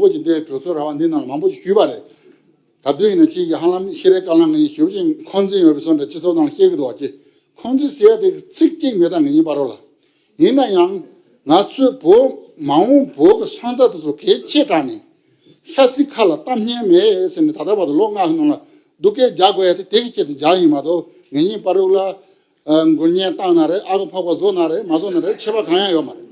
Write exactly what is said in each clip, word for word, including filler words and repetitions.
ཁོ་གིས་འདིར་གྲོས་ཚོགས་ར་བ་འདི་ནང་མང་པོ་ཞིག་ཞུས་པ་རེད། ག་དུས་ཡིན་ན་ཅིག་གི་ཧ་ལམ་ཤེས་རིག་བཀའ་བློན་ངས་ཞུ་ཅིང་འཁོན་འཛིན་ཡོད་པའི་བཟོ་འདྲ་སྤྱི་ཚོགས་ནང་བཤད་གི་འདུག་བ་ཅི། འཁོན་འཛིན་ཟེར་ཡ་དེ་ཚིག་གཅིག་མེད། ད་ངེད་གཉིས་བར་རོ་ལ། ཡིན་ན་ཡང་ང་ཚོའི་བོད་མ་འོངས་བོད་ཀྱི་སོན་རྩ་དེ་ཚོ་གལ་ཆེ་དྲགས་ནས་ཤ་ཚིག་ཁ་ལ་གཏམ་སྙན་མེད་ཟེར་ནས་ད་ལྟ་བར་དུ་ལོ་ལྔ་གི་ནང་ལ་སྡུག་སྐད་རྒྱག་དགོས་ཡ་དེ་དེ་གི་ཆེད་དུ་རྒྱག་ཡིན་མ་གཏོགས། ངེད་གཉིས་བར་རོ་ལ་ཨ་མགུལ་བརྙན་བཏང་ན་རེད། ཨ་ཁུ་ཕག་པ་བཟོ་ན་རེད། མ་བཟོ་ན་རེད། ཁྱད་པར་གང་ཡང་ཡོད་མ་རེད།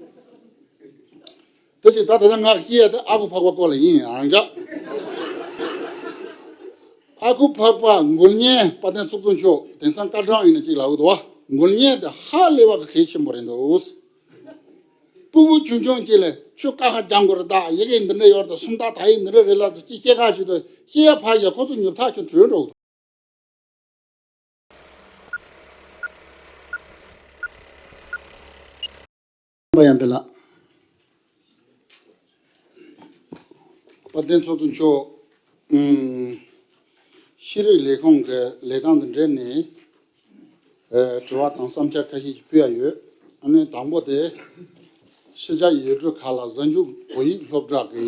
དེ་ཅིག་ད་ད་ལྟ་ང་བཤད་ཡ་དེ་ཨ་ཁུ་ཕག་པ་སྐོར་ལ་ཡིན། རང་འཇགས། ཨ་ཁུ་འཕགས་པ་མགུལ་བརྙན། དཔལ་ལྡན་ཚོགས་གཙོ་མཆོག་དེང་སང་སྐར་གྲངས་ཡིན་ན་གཅིག་ལབ་ཀྱི་འདུག་བ། མགུལ་བརྙན་དེ་ཧ་ལས་པ་གི་གལ་ཆེན་པོ་རེད་འདུག། སྤུ་གུ་ཆུང་ཆུང་གཅིག་ལ་ཁྱོད་ཀ་ཁ་རྒྱག་དགོས་རེད། ད་ཡི་གེ་འདི་འདྲ་ཡོད་རེད། ད་སུམ་རྟགས་དག་ཡིག་འདི་འདྲ་རེད་ལབ་ཙང་ཅིག་བཤད་ཁ་ཞིག་ཏུ་བཤད་ཡ་ཕར་ཡ་ཁོ་ཚོ་ཉོབ་ཐག་ཆོད་བྲོས་འགྲོ་གི་འདུག། པ་ཡང་འདི་ལ། དཔལ་ལྡན་ཚོགས་གཙོ་མཆོག། ཨུམ། ཤེས་རིག་ལས་ཁུངས་ཀྱི་ལས་སྟངས་དང་འབྲེལ་ནས། ཨེ། དྲི་བ་དང་བསམ་འཆར་ཁ་ཤས་ཤིག་ཕུལ་ཡ་ཡོད། ཨ་ནི་དང་པོ་དེ། ཕྱི་རྒྱལ་ཡུལ་གྲུ་ཁག་ལ་གཟའ་མཇུག་བོད་ཡིག་སློབ་གྲྭ་གི་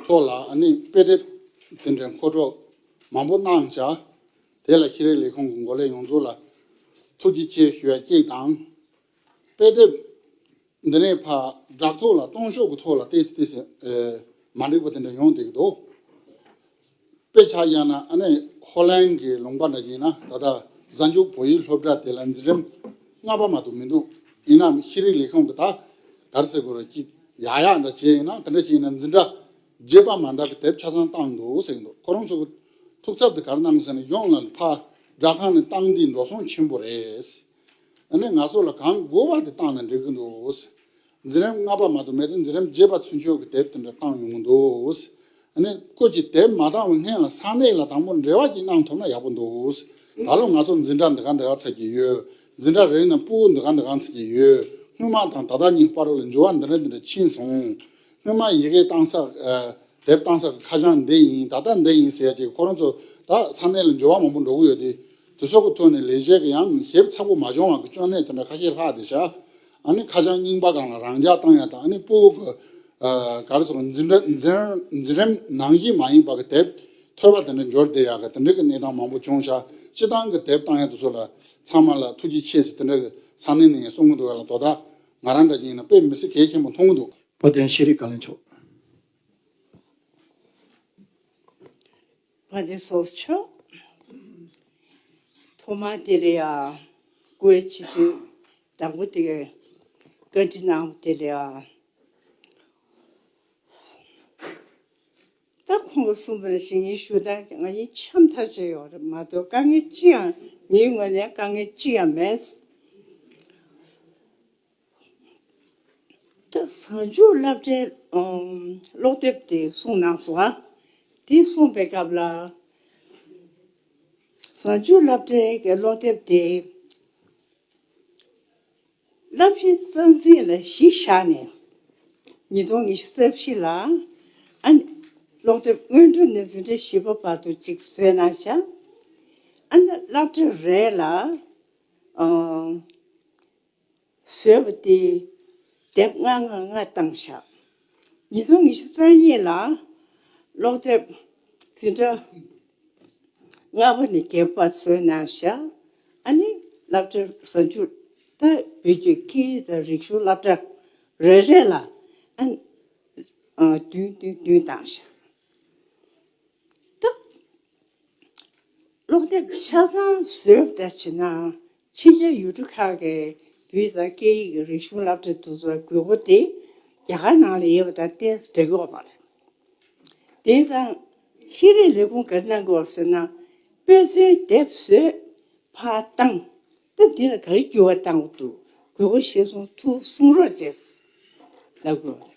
ཐོག་ལ་ཨ་ནི་དཔེ་དེབ་དེ་འདྲའི་མཁོ་སྤྲོད་མང་པོ་གནང་བཞག། དེ་ལ་ཤེས་རིག་ལས་ཁུངས་ཀྱི་འགོ་ལས་ཡོངས་རྫོགས་ལ་ཐུགས་རྗེ་ཆེ་ཞུ་ཡ་གཅིག་དང་། དཔེ་དེབ་འདི་ནས་ཕར་སྦྲག་ཐོག་ལ་གཏོང་ཕྱོགས་ཀྱི་ཐོག་ལ་ཏོག་ཙམ་ཏོག་ཙམ་ཨེ་མ་འགྲིག་པ་དེ་འདྲ་ཡོང་བསྡད་ཀྱི་འདུག། དཔེ་ཆ་བཞག་ན་ཨ་ནི་ཧོ་ལན་གྱི་ལུང་པ་འདྲ་ཡིན་ན་ད་ལྟ་གཟའ་མཇུག་བོད་ཡིག་སློབ་གྲྭ་དེ་ལ་འཛིན་རིམ་ལྔ་པ་མ་གཏོགས་མི་འདུག། ཡིན་ནའང་ཤེས་རིག་ལས་ཁུངས་ཀྱི་ད་ག་རེ་ཟེར་དགོས་རེད། ཅིག་ཡག་ཡག་འདྲ་བྱས་ཡིན་ན་དེ་འདྲ་བྱས་ཡིན་ན་འཛིན་གྲྭ་བརྒྱད་པ་མ་འདང་གི་དེབ་ཆ་ཚང་བཏང་འདུག་ཟེར་གྱི་འདུག། ཁོ་རང་ཚོ་གི་ཐུགས་འཚབ་དེ་ག་རེ་གནང་ཟེར་ན་གཞུང་ལ་ཕར་སྦྲག་ཁང་ནས་བཏང་དུས་འགྲོ་སོང་ཆེན་པོ་རེད། ཨ་ནི་ང་ཚོ་ལ་གང་དགོས་པ་དེ་བཏང་ན་འགྲིག་གི་འདུག། འཛིན་རིམ་ལྔ་པ་མ་གཏོགས་མེད་དེ་འཛིན་རིམ་བརྒྱད་པ་ཚུན་ཆད་ཀྱི་དེབ་དེ་འདྲ་བཏང་ཡོང་གི་འདུག། ཨ་ནི་ཁོ་གིས་དེབ་མ་བཏང་བའི་སྔོན་ལ་ས་གནས་ལ་དང་པོ་འབྲེལ་བ་ཅིག་གནང་ཐུབ་ན་ཡག་པོ་འདུག། ད་ལོ་ང་ཚོ་འཛིན་གྲྭ་འདི་ག་འདི་ག་ཚར་གྱི་ཡོད། འཛིན་གྲྭ་རེ་རེ་ནང་སྤུ་གུ་འདི་ག་འདི་ག་ཚར་གྱི་ཡོད། སྔོན་མ་དང་ད་ལྟ་གཉིས་བར་ལ་འགྱུར་བ་འདི་འདྲ་འདི་འདྲ་ཕྱིན་སོང་། སྔོན་མ་ཡི་གེ་བཏང་ས། ཨ། དེབ་བཏང་ས་གི་ཁ་བྱང་འདི་ཡིན། ད་ལྟ་འདི་ཡིན་ཟེར་ཡ་ཅིག་ཁོ་རང་ཚོ་ད་ས་གནས་ལ་འགྱུར་བ་མང་པོ་འགྲོ་གི་ཡོད་དེ། དེ་ཚོ་གི་ཐོག་ནས་ལས་བྱེད་ཀྱི་ཡང་ཞིབ་ཚགས་པོ་མ་བྱུང་བ་གི་སྐྱོན་གནད་དེ་འདྲ་ཁ་ཤས་ལྷག་བསྡད་ཤག། ཨ་ནི་ཁ་བྱང་རྙིང་པ་སྒང་ལ་རང་འཇགས་བཏང་ཡ་དང་། ཨ་ནི་སྤུ་གུ་གི། ཨ། ག་རེ་ཟེར། འཛིན་གྲྭ་འཛིན་འཛིན་རིམ་ནང་བཞིན་མ་ཡིན་པ་གི་དེབ་ཐོལ་པ་དེ་འདྲ་འབྱོར་བསྡད་ཡ་གི་དེ་འདྲ་གི་གནས་སྟངས་མང་པོ་བྱུང་ཤག། སྤྱི་བཏང་གི་དེབ་བཏང་ཡ་དེ་ཚོ་ལ་ཚང་མ་ལ་ཐུགས་རྗེ་ཆེ་ཟེར་དེ་འདྲ་གི་ས་གནས་ནས་གསུང་གི་འདུག་ཡ་ལ། དོ་བདག་ང་རང་འདྲ་ཅིག་ཡིན་ན་དཔེ་མི་སྲིད་གལ་ཆེན་པོ་མཐོང་གི་འདུག། དཔལ་ལྡན་ཤེས་རིག་བཀའ་བློན་མཆོག། དཔལ་ལྡན་ཚོགས་གཙོ་མཆོག། ཐོག་མར་དེ་ལ་ཡ་སྐུ་ཚེ་ཆེ་དུས་དང་པོ་དེ་བཀའ་འདྲི་གནང་། དེ་ལ་ཡ་ད་ཁོང་གིས་གསུངས་པ་ནང་བཞིན་ངས་ཞུ་དང་། ང་གཉིས་འཆམ་ཐག་ཆོད་ཡོད་རེད་མ་གཏོགས་དཀའ་ངལ་ཅི་ཡང་། ངའི་ངོས་ནས་དཀའ་ངལ་ཅི་ཡང་མེད། ད་གཟའ་མཇུག་སློབ་གྲྭའི་ཀློག་དེབ་དེ་གསུངས་གནང་སོང་ཨ། དེ་གསུངས་པའི་སྐབས་ལ། གཟའ་མཇུག་སློབ་གྲྭའི་གི་ཀློག་དེབ་དེ་བསླབ་གཞི་རྩ་འཛིན་ལ་གཞི་བཞག་ནས། ཉིས་སྟོང་ཉི་ཤུ་རྩ་བཞི་ལ་ཨ་ནི་ཀློག་དེབ་སྔོན་འགྲོ་ནས་འཛིན་གྲྭ་བཞི་པ་བར་དུ་གཅིག་བཟོས་གནང་ཤག། ཨ་ནི་སློབ་གྲྭ་རེ་ལ་ཨང་། བཟོས་པ་དེ་དེབ་ལྔ་ལྔ་ལྔ་བཏང་ཤག། ཉིས་སྟོང་ཉི་ཤུ་རྩ་གཉིས་ལ་ཀློག་དེབ་འཛིན་གྲྭ་ལྔ་པ་ནས་བརྒྱད་པ་བཟོས་གནང་ཤག། ཨ་ནི་སློབ་གྲྭ་གཟའ་མཇུག་ད་བོད་ཀྱི་སྐད་ཡིག་དང་རིག་གཞུང་སློབ་གྲྭ་རེ་རེ་ལ་ཨ་ནི་ཨ་བདུན་བདུན་བདུན་བཏང་ཤག། ད་ཀློག་དེབ་ཆ་ཚང་བཟོས་པ་ལྟར་བྱས་ན། ཕྱི་རྒྱལ་ཡུལ་གྲུ་ཁག་གི་བོད་དང་སྐད་ཡིག་གི་རིག་གཞུང་སློབ་གྲྭ་དེ་ཚོའི་དགོས་མཁོ་དེ་རྒྱ་གར་ནང་ལ་ཡོད་པ་དང་ཏོག་ཙམ་འདྲ་གི་ཡོད་མ་རེད། དེ་ཙང་ཤེས་རིག་ལས་ཁུངས་ག་རེ་གནང་གི་ཡོད་ཟེར་ན། དཔེ་མཚོན་དེབ་བཟོས། ཕར་བཏང་། ད་འདི་ལ་ག་རེ་འགྱུར་བ་བཏང་དགོས་འདུག། དགོས་མཁོ་གཞིར་བཟུང་ཐུགས་གསུང་རོགས་བྱས་ལབ་དགོས།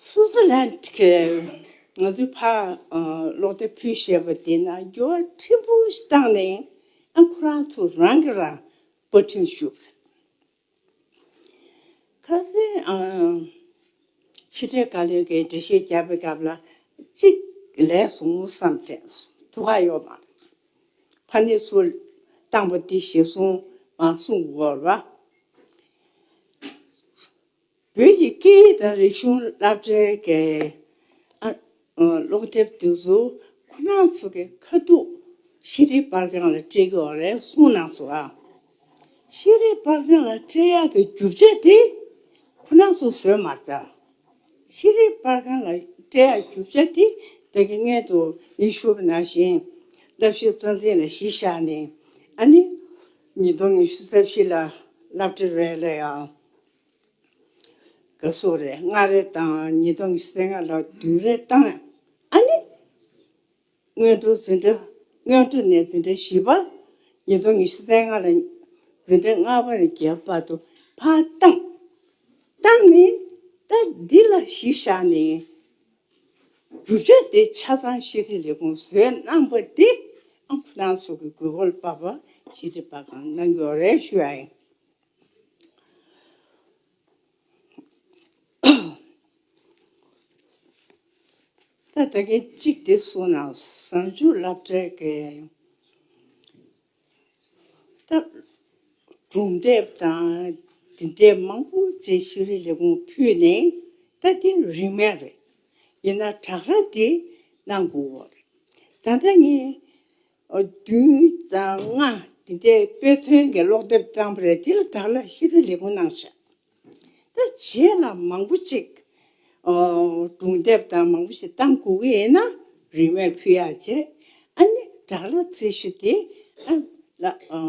སུའུ་ཙི་ལན་གྱི་ང་ཚོའི་ཕར་ཨ་ཀློག་དེབ་ཕུལ་བཞག་པ་དེ་ནང་འགྱུར་བ་ཕྲན་བུ་ཞིག་བཏང་ནས། ཨ་ཁོ་རང་ཚོ་རང་གིས་རང་པར་སྐྲུན་ཞུས་པ་རེད། ཁ་སང་ཨ་ཕྱི་དྲིལ་བཀའ་བློན་གྱིས་འགྲེལ་བཤད་བརྒྱབ་པའི་སྐབས་ལ་གཅིག་ལས་སོང་བསམ་དྲན་སོང་། ཐུགས་ཁག་ཡོད་མ་རེད། ཕ་ནས་ཚུར་བཏང་པ་འདི་གཞིར་བཟུང་མ་གསུང་དགོས་པ། བོད་ཀྱི་སྐད་ཡིག་དང་རིག་གཞུང་སློབ་གྲྭའི་གི་ཨ་ཨ་ཀློག་དེབ་དེ་ཚོ་ཁོ་རང་ཚོ་གི་ཁ་ཐུག་ཤེས་རིག་པར་ཁང་ལ་སྤྲད་ཀྱི་ཡོད་རེད་གསུངས་གནང་སོང་ཨ། ཤེས་རིག་པར་ཁང་ལ་སྤྲད་ཡག་གི་རྒྱུ་ཆ་དེ་ཁོ་རང་ཚོ་བཟོས་མ་རེད་ད། ཤེས་རིག་པར་ཁང་ལ་སྤྲད་ཡག་རྒྱུ་ཆ་དེ་ད་གིན་སྔོན་དུ་ངས་ཞུས་པ་ནང་བཞིན་བསླབ་གཞི་རྩ་འཛིན་ལ་གཞི་བཞག་ནས་ཨ་ནི་ཉིས་སྟོང་ཉི་ཤུ་རྩ་བཞི་ལ་སློབ་གྲྭ་རེ་ལ་ཡང་ག་སོ་རེ་ལྔ་རེ་དང་ཉིས་སྟོང་ཉི་ཤུ་རྩ་ལྔ་ལ་བདུན་རེ་བཏང་ཨ་ནི། སྔོན་འགྲོ་འཛིན་གྲྭ། སྔོན་འགྲོ་ནས་འཛིན་གྲྭ་བཞི་པ། ཉིས་སྟོང་ཉི་ཤུ་རྩ་ལྔ་ལ་འཛིན་གྲྭ་ལྔ་པ་ནས་བརྒྱད་པ་བར་དུ་ཕར་བཏང་། བཏང་ནས་ད་འདི་ལ་གཞི་བཞག་ནས་རྒྱུ་ཆ་དེ་ཆ་ཚང་ཤེས་རིག་ལས་ཁུངས་བཟོས་གནང་པ་དེ་ཨ་ཁོ་རང་ཚོ་གི་དགོས་མཁོ་ལ་དཔག་པ་ཤེས་རིག་པར་ཁང་གནང་གི་ཡོད་རེད་ཞུ་ཡ་ཡིན། ད་ད་གིན་གཅིག་དེ་གསུངས་ན་གཟའ་མཇུག་སློབ་གྲྭའི་གི་ད་སྒྲུང་དེབ་དང་དེ་འདྲའི་མང་པོ་ཅིག་ཤེས་རིག་ལས་ཁུངས་ཕུལ་ནས་ད་དེ་རིན་མེད་རེད། ཡིན་ན་དྲ་རྒྱ་དེ་གནང་དགོས་རེད། ད་ལྟ་ངས་བདུན་དང་ལྔ་དེ་འདྲའི་དཔེ་མཚོན་གྱི་ཀློག་དེབ་བཏང་པ་རེད། དེ་ལ་དྲ་ལ་ཤེས་རིག་ལས་ཁུངས་གནང་ཤག་ད་རྗེས་ལ་མང་པོ་ཅིག་ཨོ་སྒྲུང་དེབ་དང་མང་པོ་ཞིག་བཏང་དགོས་ཀྱི་ཡིན་ན་རིན་མེད་ཕུལ་ཡག་བྱས། ཨ་ནི་དྲ་ལ་རྩིས་ཞུ་དེ་ཨ་ལ་ཨ་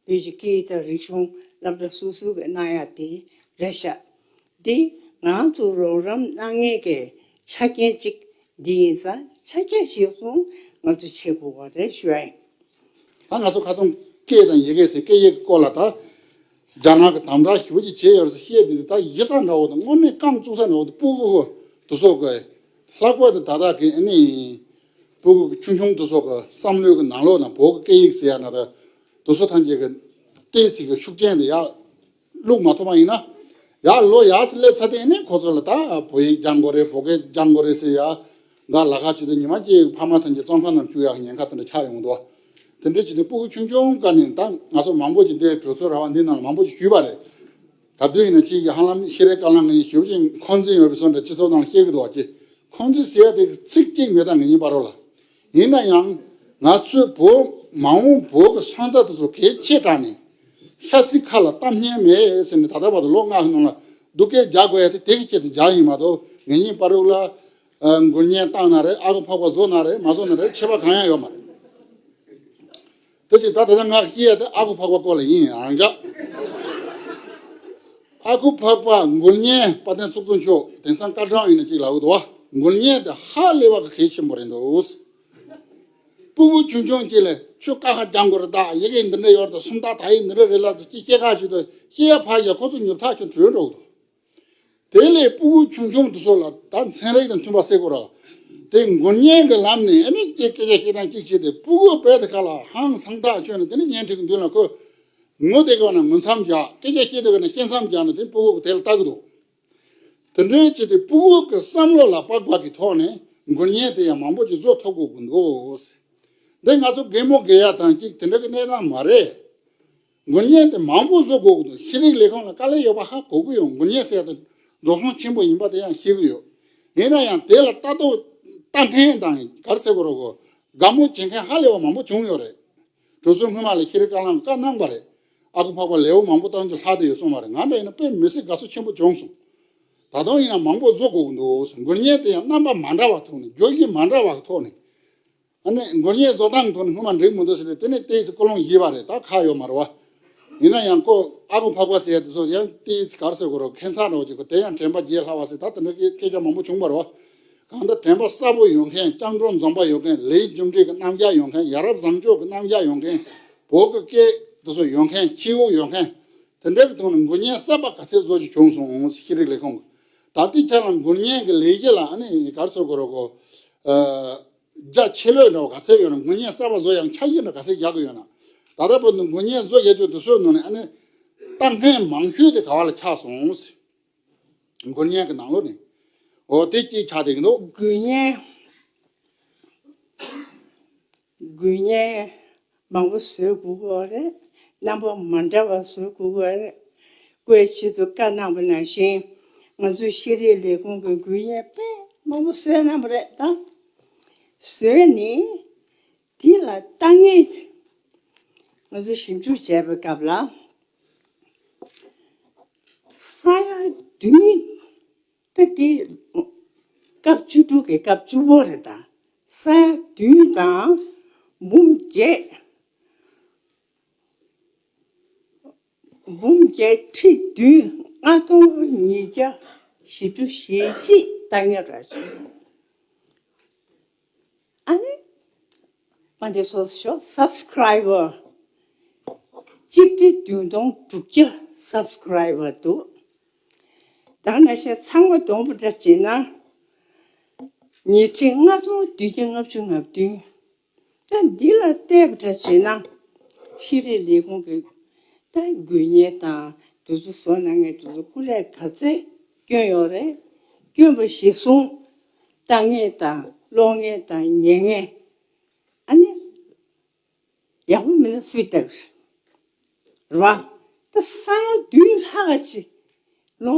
བོད་ཀྱི་སྐད་ཡིག་དང་རིག་གཞུང་སློབ་གྲྭ་སོ་སོ་གི་གནང་ཡག་དེ་རེད་ཤག་འདི་ང་ཚོ་རོགས་རམ་གནང་མཁན་གྱི་ཆ་རྐྱེན་གཅིག་འདི་ཡིན་ཙང་ཆ་རྐྱེན་གཞིར་བཟུང་ང་ཚོ་བྱེད་དགོས་པ་རེད་ཞུ་ཡ་ཡིན། ད་ང་ཚོ་ཁ་སང་སྐད་དང་ཡི་གེ་ཟེར་སྐད་ཡིག་གི་སྐོར་ལ་ད་རྒྱ་ནག་གི་དམ་དྲག་ཞེ་པོ་ཅིག་བྱས་ཡོད་རེད་ཟེར་བཤད་དེ་ད་གཞི་རྩ་འདྲ་བོ་དང་དངོས་གནས་རྐང་བཙུགས་ས་འདྲ་བོ་དང་སྤུ་གུ་དེ་ཚོ་གི་ལྷག་པར་དུ་ད་ལྟ་གི་ཨ་ནི་སྤུ་གུ་ཆུང་ཆུང་དེ་ཚོ་གི་བསམ་བློའི་གི་ནང་ལོགས་ན་བོད་ཀྱི་སྐད་ཡིག་ཟེར་ཡ་ན་ད་དེ་ཚོ་ཐམས་ཅད་ཀྱི་ཏོག་ཙམ་གི་ཤུགས་རྐྱེན་དེ་ཡར་བླུག་མ་ཐུབ་པ་ཡིན་ན། ཡར་ལོ་ཡར་སླེབས་ཚར་དེ་ནས་ཁོ་ཚོ་ལ་ད་བོད་ཡིག་སྦྱང་དགོས་རེད། བོད་སྐད་སྦྱང་དགོས་རེད་ཟེར་ཡ། ང་ལ་ཁ་ཅིག་ཏུ་ཉི་མ་གཅིག་ཕ་མ་ཐམས་ཅད་བཙོན་ཁང་ནང་བཅུག་ཡག་ཉེན་ཁ་དེ་འདྲ་ཆགས་ཡོང་འདུག་དེ་འདྲ་བྱས་ཏེ་སྤུ་གུ་ཆུང་ཆུང་སྒང་ནས་ད་ང་ཚོ་མང་པོ་ཅིག་འདིར་གྲོས་ཚོགས་ར་བ་འདི་ནང་ལ་མང་པོ་ཅིག་ཞུས་པ་རེད། ག་དུས་ཡིན་ན་ཅིག་གི་ཧ་ལམ་ཤེས་རིག་བཀའ་བློན་ངེད་གཉིས་ཞེ་པོ་ཅིག་འཁོན་འཛིན་ཡོད་པའི་བཟོ་འདྲ་སྤྱི་ཚོགས་ནང་བཤད་གི་འདུག་བ་ཅིག་འཁོན་འཛིན་ཟེར་ཡ་དེ་ཚིག་གཅིག་མེད་ད་ངེད་གཉིས་བར་རོ་ལ། ཡིན་ན་ཡང་ང་ཚོའི་བོད་མ་འོངས་བོད་ཀྱི་སོན་རྩ་དེ་ཚོ་གལ་ཆེ་དྲགས་ནས་ཤ་ཚིག་ཁ་ལ་གཏམ་སྙན་མེད་ཟེར་ནས་ད་ལྟ་བར་དུ་ལོ་ལྔ་གི་ནང་ལ་སྡུག་སྐད་རྒྱག་དགོས་ཡ་དེ་དེ་གི་ཆེད་དུ་རྒྱག་ཡིན་མ་གཏོགས་ངེད་གཉིས་བར་རོ་ལ་ཨ་མགུལ་བརྙན་བཏང་ན་རེད། ཨ་ཁུ་ཕག་པ་བཟོ་ན་རེད་མ་བཟོ་ན་རེད་ཁྱད་པར་གང་ཡང་ཡོད་མ་རེད། དེ་ཅིག་ད་ད་ལྟ་ང་བཤད་ཡ་དེ་ཨ་ཁུ་ཕག་པ་སྐོར་ལ་ཡིན་རང་འཇགས། ཨ་ཁུ་ཕག་པ་མགུལ་བརྙན་དཔལ་ལྡན་ཚོགས་གཙོ་མཆོག་དེང་སང་སྐར་གྲངས་ཡིན་ན་ཅིག་ལབ་གི་འདུག་བ། མགུལ་བརྙན་དེ་ཧ་ལས་པ་གི་གལ་ཆེན་པོ་རེད་འདུག་སྤུ་གུ་ཆུང་ཆུང་ཅིག་ལ་ཁྱོད་ཀ་ཁ་སྦྱང་དགོས་རེད་ད། ཡི་གེ་འདི་འདྲ་ཡོད་རེད་ད། སུམ་རྟགས་དག་ཡིག་འདི་འདྲ་རེད་ལ་ཅིག་བཤད་ཁ་ཞིག་ཏུ་བཤད་ཡ་ཕར་ཡ་ཁོ་ཚོ་ཉོབ་ཐག་ཆོད་གྲོལ་འགྲོ་གི་འདུག་དེ་ལས་སྤུ་གུ་ཆུང་ཆུང་དེ་ཚོ་ལ་ད་ཚན་རིག་དང་མཐུན་པ་ཟེར་དགོས་ར། དེ་མགུལ་བརྙན་གྱི་ལམ་ནས་ཨ་ནི་སྐད་སྐད་ཆ་བཤད་སྟངས་གཅིག་བྱས་ཏེ་སྤུ་གུ་དཔེ་དེ་ཁ་ལ་ཧང་སང་ཐག་ཆོད་ནས་དེ་ནི་བརྙན་འཕྲིན་གྱི་མདུན་ལ་ཁོ་ངུ་དེ་ག་ན་ངུ་མཚམས་བཞག་སྐད་ཆ་བཤད་དེ་ག་ན་བཤད་མཚམས་བཞག་ན་དེ་སྤུ་གུ་གི་དེ་ལ་ལྟ་གི་འདུག་དེ་འདྲའི་ཆེད་དུ་སྤུ་གུ་གི་བསམ་བློ་ལ་དཔག་པ་གི་ཐོག་ནས་མགུལ་བརྙན་དེ་ཡང་མང་པོ་ཅིག་བཟོ་ཐུབ་དགོས་ཀྱི་འདུག་འདི་ང་ཚོ་རྒན་མོ་རྒན་ཡག་དང་གཅིག་དེ་འདྲ་གི་གནས་སྟངས་མ་རེད། མགུལ་བརྙན་དེ་མང་པོ་བཟོ་དགོས་ཀྱི་འདུག་ཤེས་རིག་ལས་ཁུངས་ལ་དཀའ་ལས་ཡོད་པ་ཧ་གོ་གི་ཡོད། མགུལ་བརྙན་ཟེར་ཡ་དེ་འགྲོ་སོང་ཆེན་པོ་ཡིན་པ་དེ་ཡང་ཤེས་ཀྱི་ཡོད། ཡིན་ན་ཡང་དེ་ལ་ལྟ་རྟོག་ལྟ་མཁན་དང་ག་རེ་ཟེར་དགོས་རེད་གོ། དགའ་མོ་བྱེད་མཁན་ཧ་ལས་པ་མང་པོ་བྱུང་ཡོད་རེད། གྲོས་ཚོགས་སྔོན་མ་ལ་ཤེས་རིག་བཀའ་བློན་བཀའ་གནང་བ་རེད། ཨ་ཁུ་ཕག་པ་ལེའུ་མང་པོ་བཏང་རྒྱུ་ལྷག་བསྡད་ཡོད་གསུངས་པ་རེད། ང་འདྲ་ཡིན་ན་དཔེ་མི་སྲིད་དགའ་བསུ་ཆེན་པོ་བྱུང་སོང་། ད་དུང་ཡིན་ན་མང་པོ་བཟོ་དགོས་ཀྱི་འདུག་མགུལ་བརྙན་དེ་ཡང་རྣམ་པ་མ་འདྲ་བ་ཐོག་ནས་བརྗོད་གཞི་མ་འདྲ་བ་ཐོག་ནས། ཨ་ནི་མགུལ་བརྙན་བཟོ་སྟངས་ཐོག་ནས་སྔོན་མ་འགྲིག་མི་འདུག་ཟེར་ཏེ་དེ་ནས་ཏོག་ཙམ་ཀུན་སློང་བཞེས་པ་རེད། ད་ཁག་ཡོད་མ་རེད་བ། ཡིན་ན་ཡང་ཁོ་ཨ་ཁུ་ཕག་པ་ཟེར་ཡ་དེ་ཚོ་ཡང་ཏོག་ཙམ་ག་རེ་ཟེར་དགོས་རེད། ཁྱད་མཚར་འདྲ་བོ་ཅིག་ཁོ་དེ་ཡང་དྲན་པ་བརྗེད་སླ་བ་ཟེར་ད་དེ་འདྲ་སྐད་སྐད་ཆ་མང་པོ་བྱུང་བ་རེད་བ། གང་ལྟར་དྲན་པ་གསལ་པོ་ཡོད་མཁན། སྐྱབས་འགྲོ་འཛོམས་པ་ཡོད་མཁན། ལས་རྒྱུ་འབྲས་ཀྱི་རྣམ་གཞག་ཡོད་མཁན། ཡ་རབས་བཟང་སྤྱོད་ཀྱི་རྣམ་གཞག་ཡོད་མཁན། བོད་ཀྱི་སྐད་དེ་ཚོ་ཡོད་མཁན། ཁྱེའུ་ཡོད་མཁན། དེ་འདྲ་གི་ཐོག་ནས་མགུལ་བརྙན་གསར་པ་ག་ཚད་བཟོ་རྒྱུ་བྱུང་སོང་ཤེས་རིག་ལས་ཁུངས་ཀྱི། ད་ལྟའི་ཆ་ལ་མགུལ་བརྙན་གྱི་ལས་གཞི་ལ་ཨ་ནི་ག་རེ་ཟེར་དགོས་རེད་གོ། ཨ། རྒྱ་ཆེ་ལོས་འདྲ་བ་ག་ཚད་ཡོད་ན། མགུལ་བརྙན་གསར་པ་བཟོ་ཡང་འཆར་གཞི་འདྲ་ག་ཚད་རྒྱག་གི་ཡོད་ན། ད་ལྟ་བར་དུ་མགུལ་བརྙན་བཟོ་ཡག་ཆོག་དེ་ཚོའི་ནང་ནས་ཨ་ནི་ལྟ་མཁན་མང་ཤོས་དེ་ག་བ་ལ་ཆགས་སོང་། མགུལ་བརྙན་གྱི་ནང་ལོགས་ནས། འོ་དེ་གཅིག་ཆགས་བསྡད་ཀྱི་འདུག་མགུལ་བརྙན། མགུལ་བརྙན་མང་པོ་བཟོ་དགོས་ཀྱི་ཡོད་རེད། རྣམ་པ་མ་འདྲ་བ་བཟོ་དགོས་ཀྱི་ཡོད་རེད། ཁོས་ཆེད་དུ་བཀའ་གནང་བ་ནང་བཞིན། ང་ཚོའི་ཤེས་རིག་ལས་ཁུངས་ཀྱི་འགུལ་བརྙན་དཔེ་མང་པོ་བཟོས་གནང་བ་རེད་ད། བཟོས་ནས་འདི་ལ་ལྟ་མཁན། ང་ཚོས་ཞིབ་འཇུག་བྱས་པའི་སྐབས་ལ། ས་ཡ་བདུན། ད་དེ་སྐབས་བཅུ་དྲུག་གི་སྐབས་བཅུ་པོ་རེད་ད། ས་ཡ་བདུན་དང་འབུམ་བརྒྱད། འབུམ་བརྒྱད་ཁྲི་བདུན་ལྔ་སྟོང་ཉིས་བརྒྱ་བཞི་བཅུ་ཞེ་གཅིག་ལྟ་མཁན་ར་བྱུང་། ཨ་ནི། མ་འདི་སོ་ཤོག་སབ་སི་ཀ་རའི་བར་གཅིག་ཁྲི་བདུན་སྟོང་དྲུག་བརྒྱ་སབ་སི་ཀ་རའི་བར་འདུག་ད་ང་ཤ་ཚང་མ་བསྡོམས་པ་འདྲ་བྱས་ན། ཉིས་ཁྲི་ལྔ་སྟོང་བདུན་བརྒྱ་ལྔ་བཅུ་ང་བདུན། ད་འདི་ལ་བལྟས་པ་འདྲ་བྱས་ན། ཤེས་རིག་ལས་ཁུངས་ཀྱི་ད་འགུལ་བརྙན་དང་དེ་ཚོ་བཟོ་གནང་མཁན་དེ་ཚོ་སྐུ་ལས་ག་ཚད་བསྐྱོན་ཡོད་རེད། བསྐྱོན་པ་གཞིར་བཟུང་ལྟ་མཁན་དང་ཀློག་མཁན་དང་ཉན་མཁན། ཨ་ནི། ཡག་པོ་མིན་ན་སུས་བལྟ་གི་རེད། རེད་བ། ད་ས་ཡ་བདུན་ལྷག་ག་ཅིག་ལོ།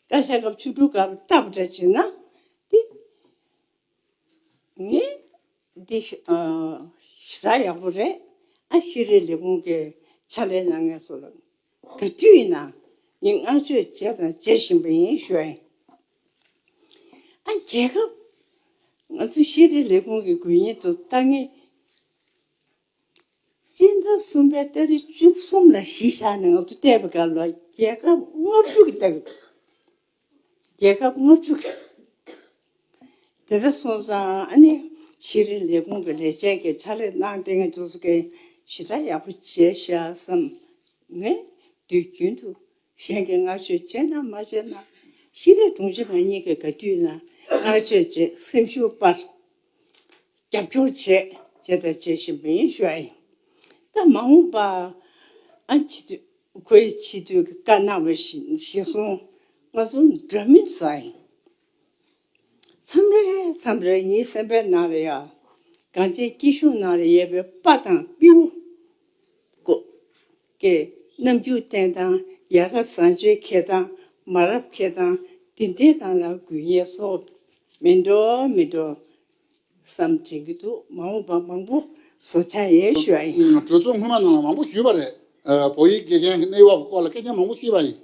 བཀའ་ཤག་སྐབས་བཅུ་དྲུག་སྐབས་ལྟ་བུ་འདྲ་བྱས་ན། དེ་ངས་འདི་ཞེ་དྲག་ཡག་པོ་རེད། ཨ་ཤེས་རིག་ལས་ཁུངས་ཀྱི་ཕྱག་ལས་གནང་མཁན་ཚོ་ལ་ག་དུས་ཡིན་ན་ངས་བསྔགས་བརྗོད་བྱས་དང་བྱེད་བཞིན་པ་ཡིན་ཞུ་ཡ་ཡིན། ཨ་རྒྱལ་ཁབ། ང་ཚོ་ཤེས་རིག་ལས་ཁུངས་ཀྱི་འགུལ་བརྙན་དུ་ལྟ་མཁན། སྤྱི་ཟླ་གསུམ་པའི་ཏ་རིག་བཅུ་གསུམ་ལ་གཞི་བཞག་ནས་ང་ཚོ་བལྟས་པའི་སྐབས་ལ་རྒྱལ་ཁབ་ལྔ་བཅུ་གི་ལྟ་གི་འདུག་རྒྱལ་ཁབ་ལྔ་བཅུ་གི། དེ་འདྲ་སོང་ཙང་ཨ་ནི་ཤེས་རིག་ལས་ཁུངས་ཀྱི་ལས་བྱེད་ཀྱི་ཕྱག་ལས་གནང་བསྡད་མཁན་དེ་ཚོ་གིས་ཞེ་དྲག་ཡག་པོ་བྱས་ཤག་བསམ། ངས་དུས་རྒྱུན་དུ་གཞན་གྱིས་བསྔགས་བརྗོད་བྱས་ན་མ་བྱས་ན། ཤེས་རིག་དྲུང་ཆེ་ང་གཉིས་ཀྱིས་ག་དུས་ན་བསྔགས་བརྗོད་བྱས། སེམས་ཤུགས་སྤར། རྒྱབ་སྐྱོར་བྱས། བྱས་དང་བྱེད་བཞིན་པ་ཡིན་ཞུ་ཡ་ཡིན། ད་མ་འོངས་པ་ཨ་ཕྱི་དུས་ཁོའི་ཕྱི་དུས་ཀྱི་བཀའ་གནང་བ་བཞིན་གཞིར་བཟུང་ང་ཚོ་འདྲ་མིན་བཟོ་ཡ་ཡིན། མཚམས་རེ་མཚམས་རེ་ངའི་སེམས་པའི་ནང་ལ་ཡ། གངས་ཅན་སྐྱིད་གཤོངས་ནང་ལ་ཡོད་པའི་པ་དང་སྤྲེའུ་ཀོ་ཀྱི་རྣམ་འགྱུར་བསྟན་སྟངས། ཡ་རབས་བཟང་སྤྱོད་འཁྱེར་སྟངས། མ་རབས་འཁྱེར་སྟངས་འདི་འདྲའི་སྒང་ལ་འགུལ་བརྙན་བཟོ་མི་འགྲོ་མི་འགྲོ་བསམ་དྲན་གྱི་འདུག་མ་འོངས་པ་མང་པོ་བཟོ་འཆར་ཡོད་ཞུ་ཡ་ཡིན། གྲོས་ཚོགས་སྔོན་མ་ནང་ལ་མང་པོ་ཞུས་པ་རེད། ཨ། བོད་ཡིག་དགེ་རྒན་གྱི་གནས་བབ་ཀྱི་སྐོར་ལ་སྐད་ཆ་མང་པོ་ཞུས་པ་ཡིན།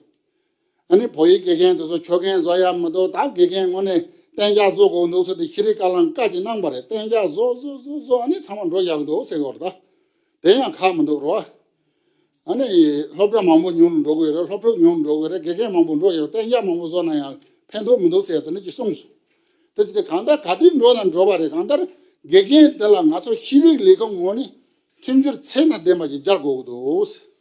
ཨ་ནི་བོད་ཡིག་དགེ་རྒན་དེ་ཚོ་ཁྱོ་རྒན་བཟོ་ཡ་མི་འདུག་ད་དགེ་རྒན་དངོས་གནས་གཏན་འཇགས་བཟོ་དགོས་འདུག་ཟེར་ཏེ་ཤེས་རིག་བཀའ་བློན་བཀའ་ཅིག་གནང་པ་རེད། གཏན་འཇགས་བཟོ་བཟོ་བཟོ་བཟོ། ཨ་ནི་ཚང་མ་འགྲོ་ཡག་འདུག་ཟེར་གྱི་ཡོད་རེད་ད། དེ་ཡང་ཁག་མི་འདུག་རོ། ཨ་ནི་སློབ་གྲྭ་མང་པོ་ཉུང་རུ་འགྲོ་གི་ཡོད་རེད། སློབ་ཕྲུག་ཉུང་རུ་འགྲོ་གི་རེད། དགེ་རྒན་མང་པོ་འགྲོ་ཡོད་རེད། གཏན་འཇགས་མང་པོ་བཟོ་ན་ཡང་ཕན་ཐོགས་མི་འདུག་ཟེར་དེ་འདྲ་ཅིག་གསུངས་སོང་། དེ་ཅི་སྟེ་གང་ལྟར་ག་དུས་འགྲོ་ན་འགྲོ་བ་རེད། གང་ལྟར་དགེ་རྒན་དེ་ལ་ང་ཚོ་ཤེས་རིག་ལས་ཁུངས་ངོས་ནས་མཐུན་འགྱུར་ཚད་ནས་ལྡན་པ་ཞིག་སྦྱར་དགོས་ཀྱི་འདུག་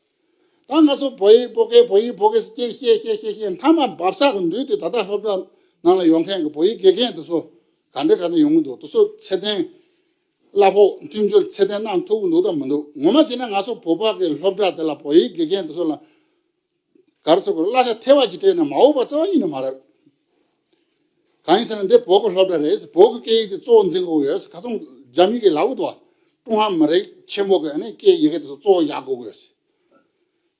ད་ང་ཚོ་བོད་ཡིག་བོད་སྐད་བོད་ཡིག་བོད་སྐད་ཟེར་བཤད་བཤད་བཤད་བཤད་མཐའ་མ་བབ་ཚགས་ཀྱི་འདུག་དེ་ད་ལྟ་སློབ་གྲྭ་ནང་ལ་ཡོང་མཁན་གྱི་བོད་ཡིག་དགེ་རྒན་དེ་ཚོ་ག་འདྲ་ག་འདྲ་ཡོང་གི་འདུག་དེ་ཚོ་ཚད་ལྡན། གླ་ཕོགས་མཐུན་སྦྱོར་ཚད་ལྡན་གནང་ཐུབ་ཀྱི་འདུག་དང་མི་འདུག་ངོ་མ་བྱས་ན་ང་ཚོ་བོད་པ་གི་སློབ་གྲྭ་དེ་ལ་བོད་ཡིག་དགེ་རྒན་དེ་ཚོ་ལ་ག་རེ་ཟེར་དགོས། གླ་ཆ་ཐེ་བ་ཅིག་སྤྲད་ན་མ་འོངས་པ་རྩ་བ་ཉིད་ནས་མ་རེད། གང་ཡིན་ཟེར་ན་འདི་བོད་ཀྱི་སློབ་གྲྭ་རེད། བོད་ཀྱི་སྐད་ཡིག་དེ་གཙོ་བོ་འཛིན་དགོས་ཀྱི་ཡོད། ཁ་སང་རྒྱ་མི་གིས་ལབ་ཀྱི་འདུག་ཀྲུང་ཧྭ་མི་རིགས་ཆེན་པོ་གི་ཨ་ནི་སྐད་ཡི་གེ་དེ་ཚོ་གཙོ་བོ་ཡག་དགོས་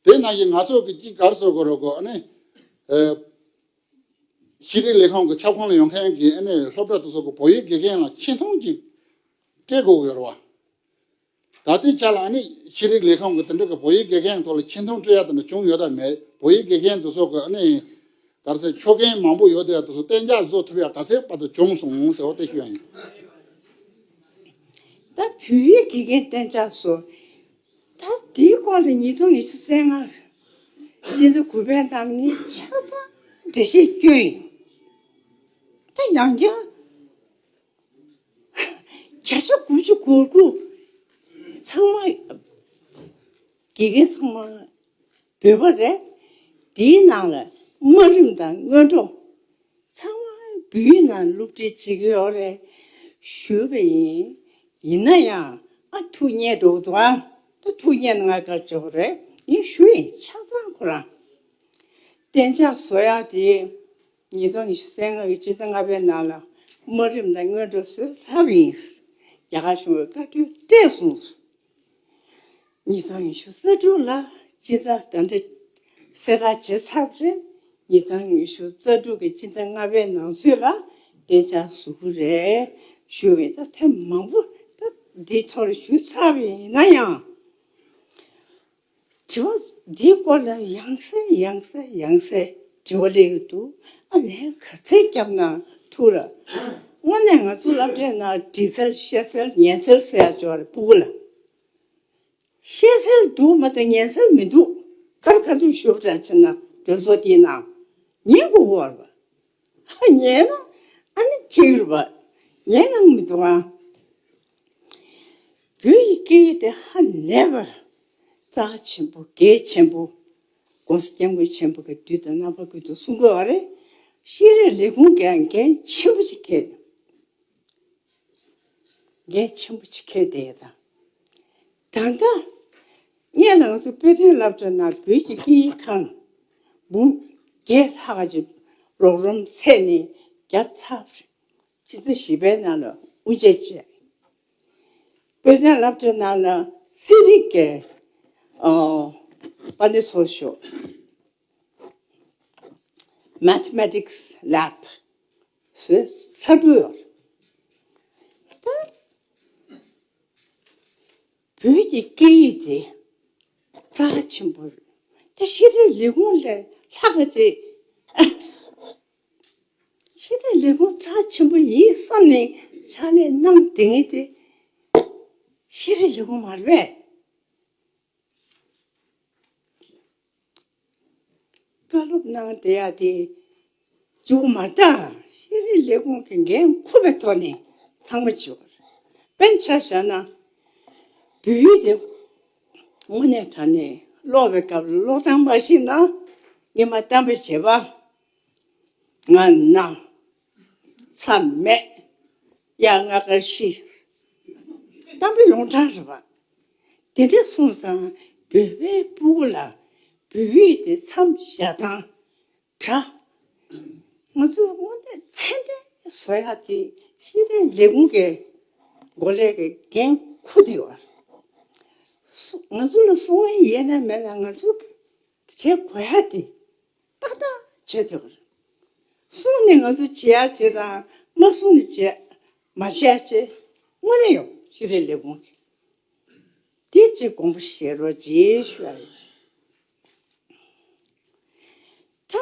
ཀྱི་ཡོད། དེ་ནང་བཞིན་ང་ཚོ་གི་ཅིག་ག་རེ་ཟེར་དགོས་རེད་གོ་ཨ་ནི། ཨེ། ཤེས་རིག་ལས་ཁུངས་ཀྱི་ཁྱབ་ཁོངས་ལ་ཡོང་མཁན་གྱི་ཨ་ནི་སློབ་གྲྭ་དེ་ཚོ་གི་བོད་ཡིག་དགེ་རྒན་ལ་ཆེ་མཐོང་ཅིག་སྤྲད་དགོས་ཀྱི་ཡོད་རེད་བ། ད་ལྟའི་ཆ་ལ་ཨ་ནི་ཤེས་རིག་ལས་ཁུངས་ཀྱི་དེ་འདྲ་གི་བོད་ཡིག་དགེ་རྒན་ཐོག་ལ་ཆེ་མཐོང་སྤྲད་ཡ་དེ་འདྲ་བྱུང་ཡོད་དམ་མེད། བོད་ཡིག་དགེ་རྒན་དེ་ཚོ་གི་ཨ་ནི་ག་རེ་ཟེར་ཁྱོ་རྒན་མང་པོ་ཡོད་དེ་དེ་ཚོ་གཏན་འཇགས་བཟོ་ཐུབ་ཡ་ག་ཚད་བར་དུ་བྱུང་སོང་ཟེར་བ་དེ་ཞུ་ཡ་ཡིན། ད་བོད་ཡིག་དགེ་རྒན་གཏན་འཇགས་བཟོ། ད་དེའི་སྐོར་ལ་ཉིས་སྟོང་ཉི་ཤུ་རྩ་ལྔ་སྤྱི་ཟླ་དགུ་པའི་ནང་ངས་ཆ་ཚང་འགྲེལ་བཤད་བསྐྱོན་ཡིན། ད་ཡང་བསྐྱར་བརྒྱ་ཆ་དགུ་བཅུ་གོ་དགུ་ཚང་མ་དགེ་རྒན་ཚང་མ་བོད་པ་རེད། དེའི་ནང་ལ་དམའ་རིམ་དང་སྔོན་འགྲོ་ཚང་མ་བོད་ཡིག་ནང་སློབ་ཁྲིད་བྱེད་ཀྱི་ཡོད་རེད་ཞུས་པ་ཡིན། ཡིན་ན་ཡང་ཨ་ཐུགས་མཉེས་འགྲོ་གི་འདུག་ཨ་ད་ཐུགས་མཉེས་ན་ང་ག་རེ་བྱེད་དགོས་རེད། ཡིན་ཞུ་ཡིན། ཆ་ཚང་ཁོ་རང་གཏན་འཇགས་བཟོ་ཡག་དེ་ཉིས་སྟོང་ཉི་ཤུ་རྩ་ལྔ་གི་སྤྱི་ཟླ་ལྔ་པའི་ནང་ལ་དམའ་རིམ་དང་སྔོན་འགྲོ་བཟོས་ཚར་བ་ཡིན། རྒྱ་གར་གཞུང་གིས་བཀའ་འཁྲོལ་སྤྲད་སོང་། ཉིས་སྟོང་ཉི་ཤུ་རྩ་དྲུག་ལ་སྤྱི་ཟླ་ད་ལྟ་གསལ་བསྒྲགས་བྱས་ཚར་བ་རེད། ཉིས་སྟོང་ཉི་ཤུ་རྩ་དྲུག་གི་སྤྱི་ཟླ་ལྔ་པའི་ནང་ཚུད་ལ་གཏན་འཇགས་བཟོ་གི་རེད་ཞུས་པས། ད་ཐེངས་མང་པོ་ད་འདིའི་ཐོག་ལ་ཞུས་ཚར་བ་ཡིན་ན་ཡང་། དྲི་བ་འདིའི་སྐོར་ལ་ཡང་སེ་ཡང་སེ་ཡང་སེ་དྲི་བ་སླེབས་ཀྱི་འདུག་ཨ་ལན་ག་ཚད་བརྒྱབ་ན་ཐུག་ལ། དངོས་གནས་ང་ཚོ་སློབ་གྲྭའི་ནང་འབྲི་ཚར་བཤད་ཚར་ཉན་ཚར་ཟེར་ཡག་ཅིག་ཡོད་རེད་སྤུ་གུ་ལ། བཤད་ཚར་འདུག་མ་གཏོགས་ཉན་ཚར་མི་འདུག་ག་རེ་ག་འདུག་ཞུ་བ་འདྲ་བྱས་ན་གྲོས་ཚོགས་འདིའི་ནང་ཉན་དགོས་ཀྱི་ཡོད་རེད་པ། ཉན་ན་ཨ་ནི་ཁྱེད་རེད་པ། ཉན་གནང་མི་འདུག་ཨ། བོད་ཀྱི་སྐད་ཡིག་དེ་ཧ་ལས་པ་རྩ་ཆེན་པོ་གལ་ཆེན་པོ། ༸གོང་ས་༸སྐྱབས་མགོན་ཆེན་པོ་གིས་དུས་དང་རྣམ་པ་ཀུན་ཏུ་གསུང་གི་ཡོད་རེད། ཤེས་རིག་ལས་ཁུངས་ཀྱིས་འགན་ཆེན་པོ་ཅིག་འཁྱེར། འགན་ཆེན་པོ་ཅིག་འཁྱེར་བསྡད་ཡོད་ད། ད་ལྟ་སྔོན་ལ་ང་ཚོ་དཔེ་སྟོན་སློབ་གྲྭ་ནང་བོད་ཀྱི་སྐད་ཡིག་ཁང་འབུམ་བརྒྱད་ལྷག་ཅིག་རོགས་རམ་ཚད་ནས་བརྒྱབ་ཚར་བ་རེད། སྤྱི་ཟླ་བཞི་པའི་ནང་ལ་དབུ་འབྱེད་བྱས། དཔེ་སྟོན་སློབ་གྲྭའི་ནང་ལ་རྩིས་རིག་གི་ཨ་དཔར་འདོན་ཚོགས་ཞུགས། Mathematics Lab ཟེར་ཚར་དུ་ཡོད། ད་བོད་ཀྱི་སྐད་ཡིག་དེ་རྩ་ཆེན་པོ་རེད། ད་ཤེས་རིག་ལས་ཁུངས་ལས་ལྷག་ག་ཅིག་ཤེས་རིག་ལས་ཁུངས་རྩ་ཆེན་པོ་ཡིན་བསམ་ནས་ཕྱག་ལས་གནང་བསྡད་མཁན་དེ་ཤེས་རིག་ལས་ཁུངས་མ་རེད་པས། བཀའ་སློབ་གནང་བསྡད་ཡག་དེ་མཇུག་མ་བསྡད། ཤེས་རིག་ལས་ཁུངས་ཀྱི་འགན་འཁུར་བའི་ཐོག་ནས་ཚང་མ་བྱེད་དགོས་རེད། དཔེར་ན་ཆ་བཞག་ན་བོད་ཡིག་དེ་དངོས་གནས་དྲང་གནས་ཀློག་པའི་སྐབས་ཀློག་སྟངས་མ་ཤེས་ན་སྔོན་མ་གཏམ་དཔེ་བྱེད་པ། ང་ན། ཚ་མེད། ཡ་ང་དགའ་ཤི། གཏམ་དཔེ་ཡོངས་གྲགས་རེད་པ། དེ་འདྲ་སོང་ཙང་བོད་པའི་སྤུ་གུ་ལ་བོད་ཡིག་དེ་མཚམས་བཞག་སྟངས་འདྲ། ང་ཚོས་དངོས་གནས་ཚད་ལྡན་བཟོ་ཡག་དེ་ཤེས་རིག་ལས་ཁུངས་ཀྱི་འགོ་ལས་ཀྱི་འགན་འཁུར་བསྡད་ཡོད་རེད། སུ་ང་ཚོ་ལ་གསུང་མཁན་ཡོད་ན་མེད་ན་ང་ཚོས་བྱེད་དགོས་ཡག་དེ་ཏག་ཏག་བྱེད་ཐུབ་ཀྱི་རེད། གསུངས་ནས་ང་ཚོ་བྱེད་ཡག་བྱེད་དང་མ་གསུངས་ནས་བྱེད་མ་བྱེད་ཡག་བྱེད་དངོས་གནས་ཡོད། ཤེས་རིག་ལས་ཁུངས་ཀྱིས་དེ་ཅིག་དགོངས་པ་བཞེས་རོགས་གྱིས་ཞུ་ཡག་ཡིན། ད་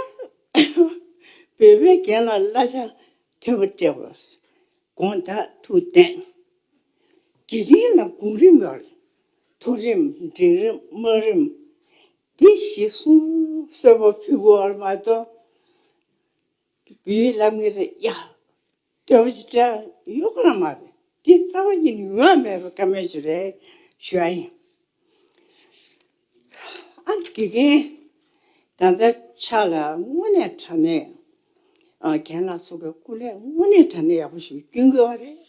བོད་པའི་རྒན་ལགས་གླ་ཆ་ཐོན་པ་སྤྲད་དགོས། དགོངས་དག་ཐུགས་བདེན། དགེ་རྒན་ལ་གོང་རིམ་ཡོད་རེད། མཐོ་རིམ་འབྲིང་རིམ་དམའ་རིམ། འདི་གཞི་གསུང་གསོལ་བ་ཕུལ་དགོས་པ་མ་གཏོགས་བོད་ཡིག་བསླབ་མཁན་རེད་ཡ། འདོད་པ་ཅིག་སྤྲད་ཡོད་ཁོ་རང་མ་རེད། འདི་རྩ་བ་ཉིད་ནས་ཡོང་ཡ་མེད་པའི་བཀའ་མོལ་ཅིག་རེད་ཞུ་ཡ་ཡིན། ཨ་དགེ་རྒན་ད་ལྟ་ཆ་ལ་དངོས་གནས་དྲང་གནས་ཨ་རྒན་ལགས་ཚོ་གི་སྐུ་ལས་དངོས་གནས་དྲང་གནས་ཡག་པོ་ཞིག་སྐྱོན་གྱི་ཡོད་རེད།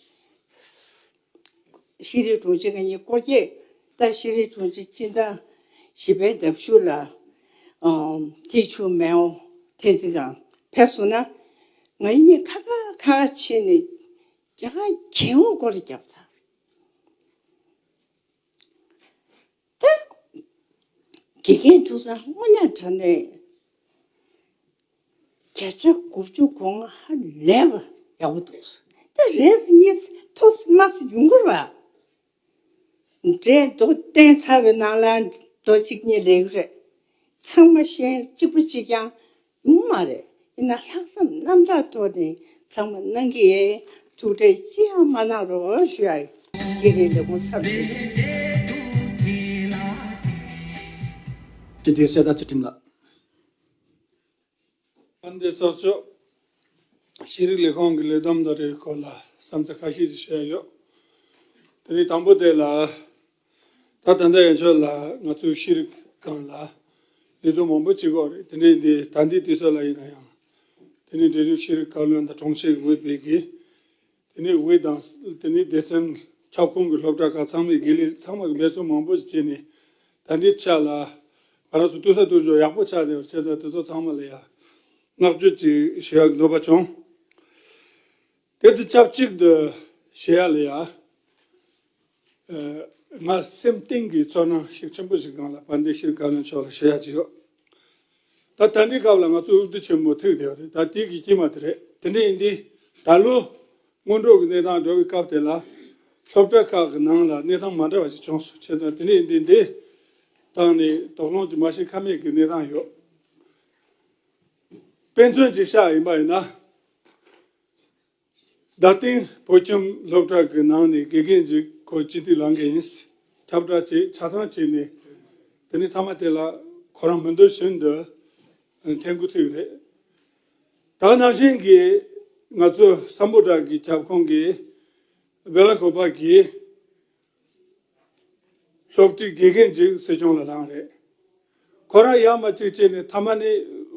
ཤེས་རིག་དྲུང་ཆེ་ང་གཉིས་སྐོར་སྐྱོད། ད་ཤེས་རིག་དྲུང་ཆེ་སྤྱི་ཟླ་བཞི་པའི་ཟླ་མཇུག་ལ་ཨམ་ཐེ་ཆུ་མེའོ་འཐེན་འཛིན་ཁང་ཕེབས་སོང་ན་ང་གཉིས་ཁ་ཁ་ཁ་ཁ་ཕྱེ་ནས་རྒྱ་གར་རྒྱལ་ཡོངས་སྐོར་ར་བརྒྱབ་ཚར། ད་དགེ་རྒན་ཐུགས་བསམ་དངོས་གནས་དྲང་གནས་བརྒྱ་ཆ་དགུ་བཅུ་གོ་ལྔ་ཧ་ལས་པ་ཡག་པོ་འདུག་ད་རེས་གཉིས་ཐོག་མ་ཡོང་གི་རེད་པ། འགྲན་བསྡུར་བསྟན་ཚར་བའི་ནང་ལ་རྡོ་གཅིག་གཉིས་སླེབས་ཀྱི་རེད། ཚང་མ་ཤེས་གཅིག་པ་གཅིག་རྐྱང་ཡོང་མ་རེད། ཡིན་ན་ལྷག་བསམ་རྣམ་དག་ཐོག་ནས་ཚང་མ་གནང་གི་ཡིན། ཐུགས་ཁྲལ་ཅི་ཡང་མ་གནང་རོགས་ཞུ་ཡ་ཡིན། ཤེས་རིག་ལས་ཁུངས་ཚབ་ཞུས། སྤྱི་འཐུས་གསེར་རྟ་ཚུལ་ཁྲིམས་ལགས། དཔལ་ལྡན་ཚོགས་གཙོ། ཤེས་རིག་ལས་ཁུངས་ཀྱི་ལས་བསྡོམས་དང་འབྲེལ་བའི་སྐོར་ལ་བསམ་ཚུལ་ཁ་ཤས་ཅིག་བཤད་ཡོད། དེ་ནས་དང་པོ་དེ་ལ། ད་ད་ལྟ་ཡན་ཆོད་ལ་ང་ཚོའི་ཤེས་རིག་སྒང་ལ་ལས་དོན་མང་པོ་བྱེད་ཀྱི་ཡོད་རེད། དེ་འདྲའི་འདི་ད་ལྟའི་དུས་ཚོད་ལ་ཡིན་ན་ཡང་། དེ་ནས་འབྲེལ་ཡོད་ཤེས་རིག་བཀའ་བློན་དང་དྲུང་ཆེ་གི་འོས་འཕེན་གྱི། དེ་ནས་འོས་དང་དེ་ནས་སྡེ་ཚན་ཁྱབ་ཁོངས་ཀྱི་སློབ་གྲྭ་ཁག་ཚང་མའི་དགེ་ལས་ཚང་མ་གི་འབད་བརྩོན་མང་པོ་ཞིག་བྱས་ནས་ད་ལྟའི་ཆ་ལ་ང་རང་ཚོ་ལྟོས་ས་ལྟོས་འཇོག་ཡག་པོ་ཆགས་བསྡད་ཡོད་རེད། བྱས་ཙང་དེ་ཚོ་ཚང་མ་ལ་ཡ་བསྔགས་བརྗོད་ཅིག་ཞུ་ཡག་གི་འདོད་པ་བྱུང་། དེ་དང་ཆབས་ཅིག་ཏུ་ཞུ་ཡག་ལ་ཡ། ཨ། ང་སེམས་གཏིང་གི་ཚོར་སྣང་ཤུགས་ཆེན་པོ་ཞིག་སྒང་ལ་དཔལ་ལྡན་ཤེས་རིག་བཀའ་བློན་མཆོག་ལ་ཞུ་ཡག་ཅིག་ཡོད། ད་ ད་ད་ལྟའི་སྐབས་ལ་ང་ཚོ་དབུ་ཁྲིད་ཆེན་མོ་ཐུག་བསྡད་པ་རེད། ད་དེ་གི་དཀྱིལ་མ་དེ་རེད། དེ་འདྲ་ཡིན་དུས་ད་ལོ་སྔོན་འགྲོ་གི་གནས་སྟངས་འགྲོ་བའི་སྐབས་དེ་ལ་སློབ་གྲྭ་ཁག་གི་ནང་ལ་གནས་སྟངས་མ་འདྲ་བ་ཞིག་བྱུང་སོང་། བྱས་ཙང་དེ་འདྲ་ཡིན་དུས་འདི་བཏང་ནས་དོགས་སློང་ཅིག་མ་བྱེད་ཀ་མེད་ཀྱི་གནས་སྟངས་ཡོད། དཔེ་མཚོན་ཅིག་བཞག་ཡིན་པ་ཡིན་ན། རྡ་སྟེང་བོད་ཁྱིམ་སློབ་གྲྭ་གི་ནང་ནས་དགེ་རྒན་ཅིག་ཁོ་སྤྱི་འཐུས་ལངས་མཁན་ཡིན། ཁྱབ་བསྒྲགས་བྱས་ཆ་ཚང་བྱས་ནས། དེ་ནས་མཐའ་མ་དེ་ལ་ཁོ་རང་མི་འདོད་བཞིན་དུ་འཐེན་དགོས་ཐུག་རེད། ད་ག་ནང་བཞིན་གྱི་ང་ཚོ་སམ་བྷོ་ཊ་གི་ཁྱབ་ཁོངས་ཀྱི་སྦེ་ལ་ཀོ་པ་གི་སློབ་ཁྲིད་དགེ་རྒན་ཅིག་སྲིད་སྐྱོང་ལ་ལངས་རེད། ཁོ་རང་ཡར་མར་གཅིག་བྱས་ནས་མཐའ་མ་ནས་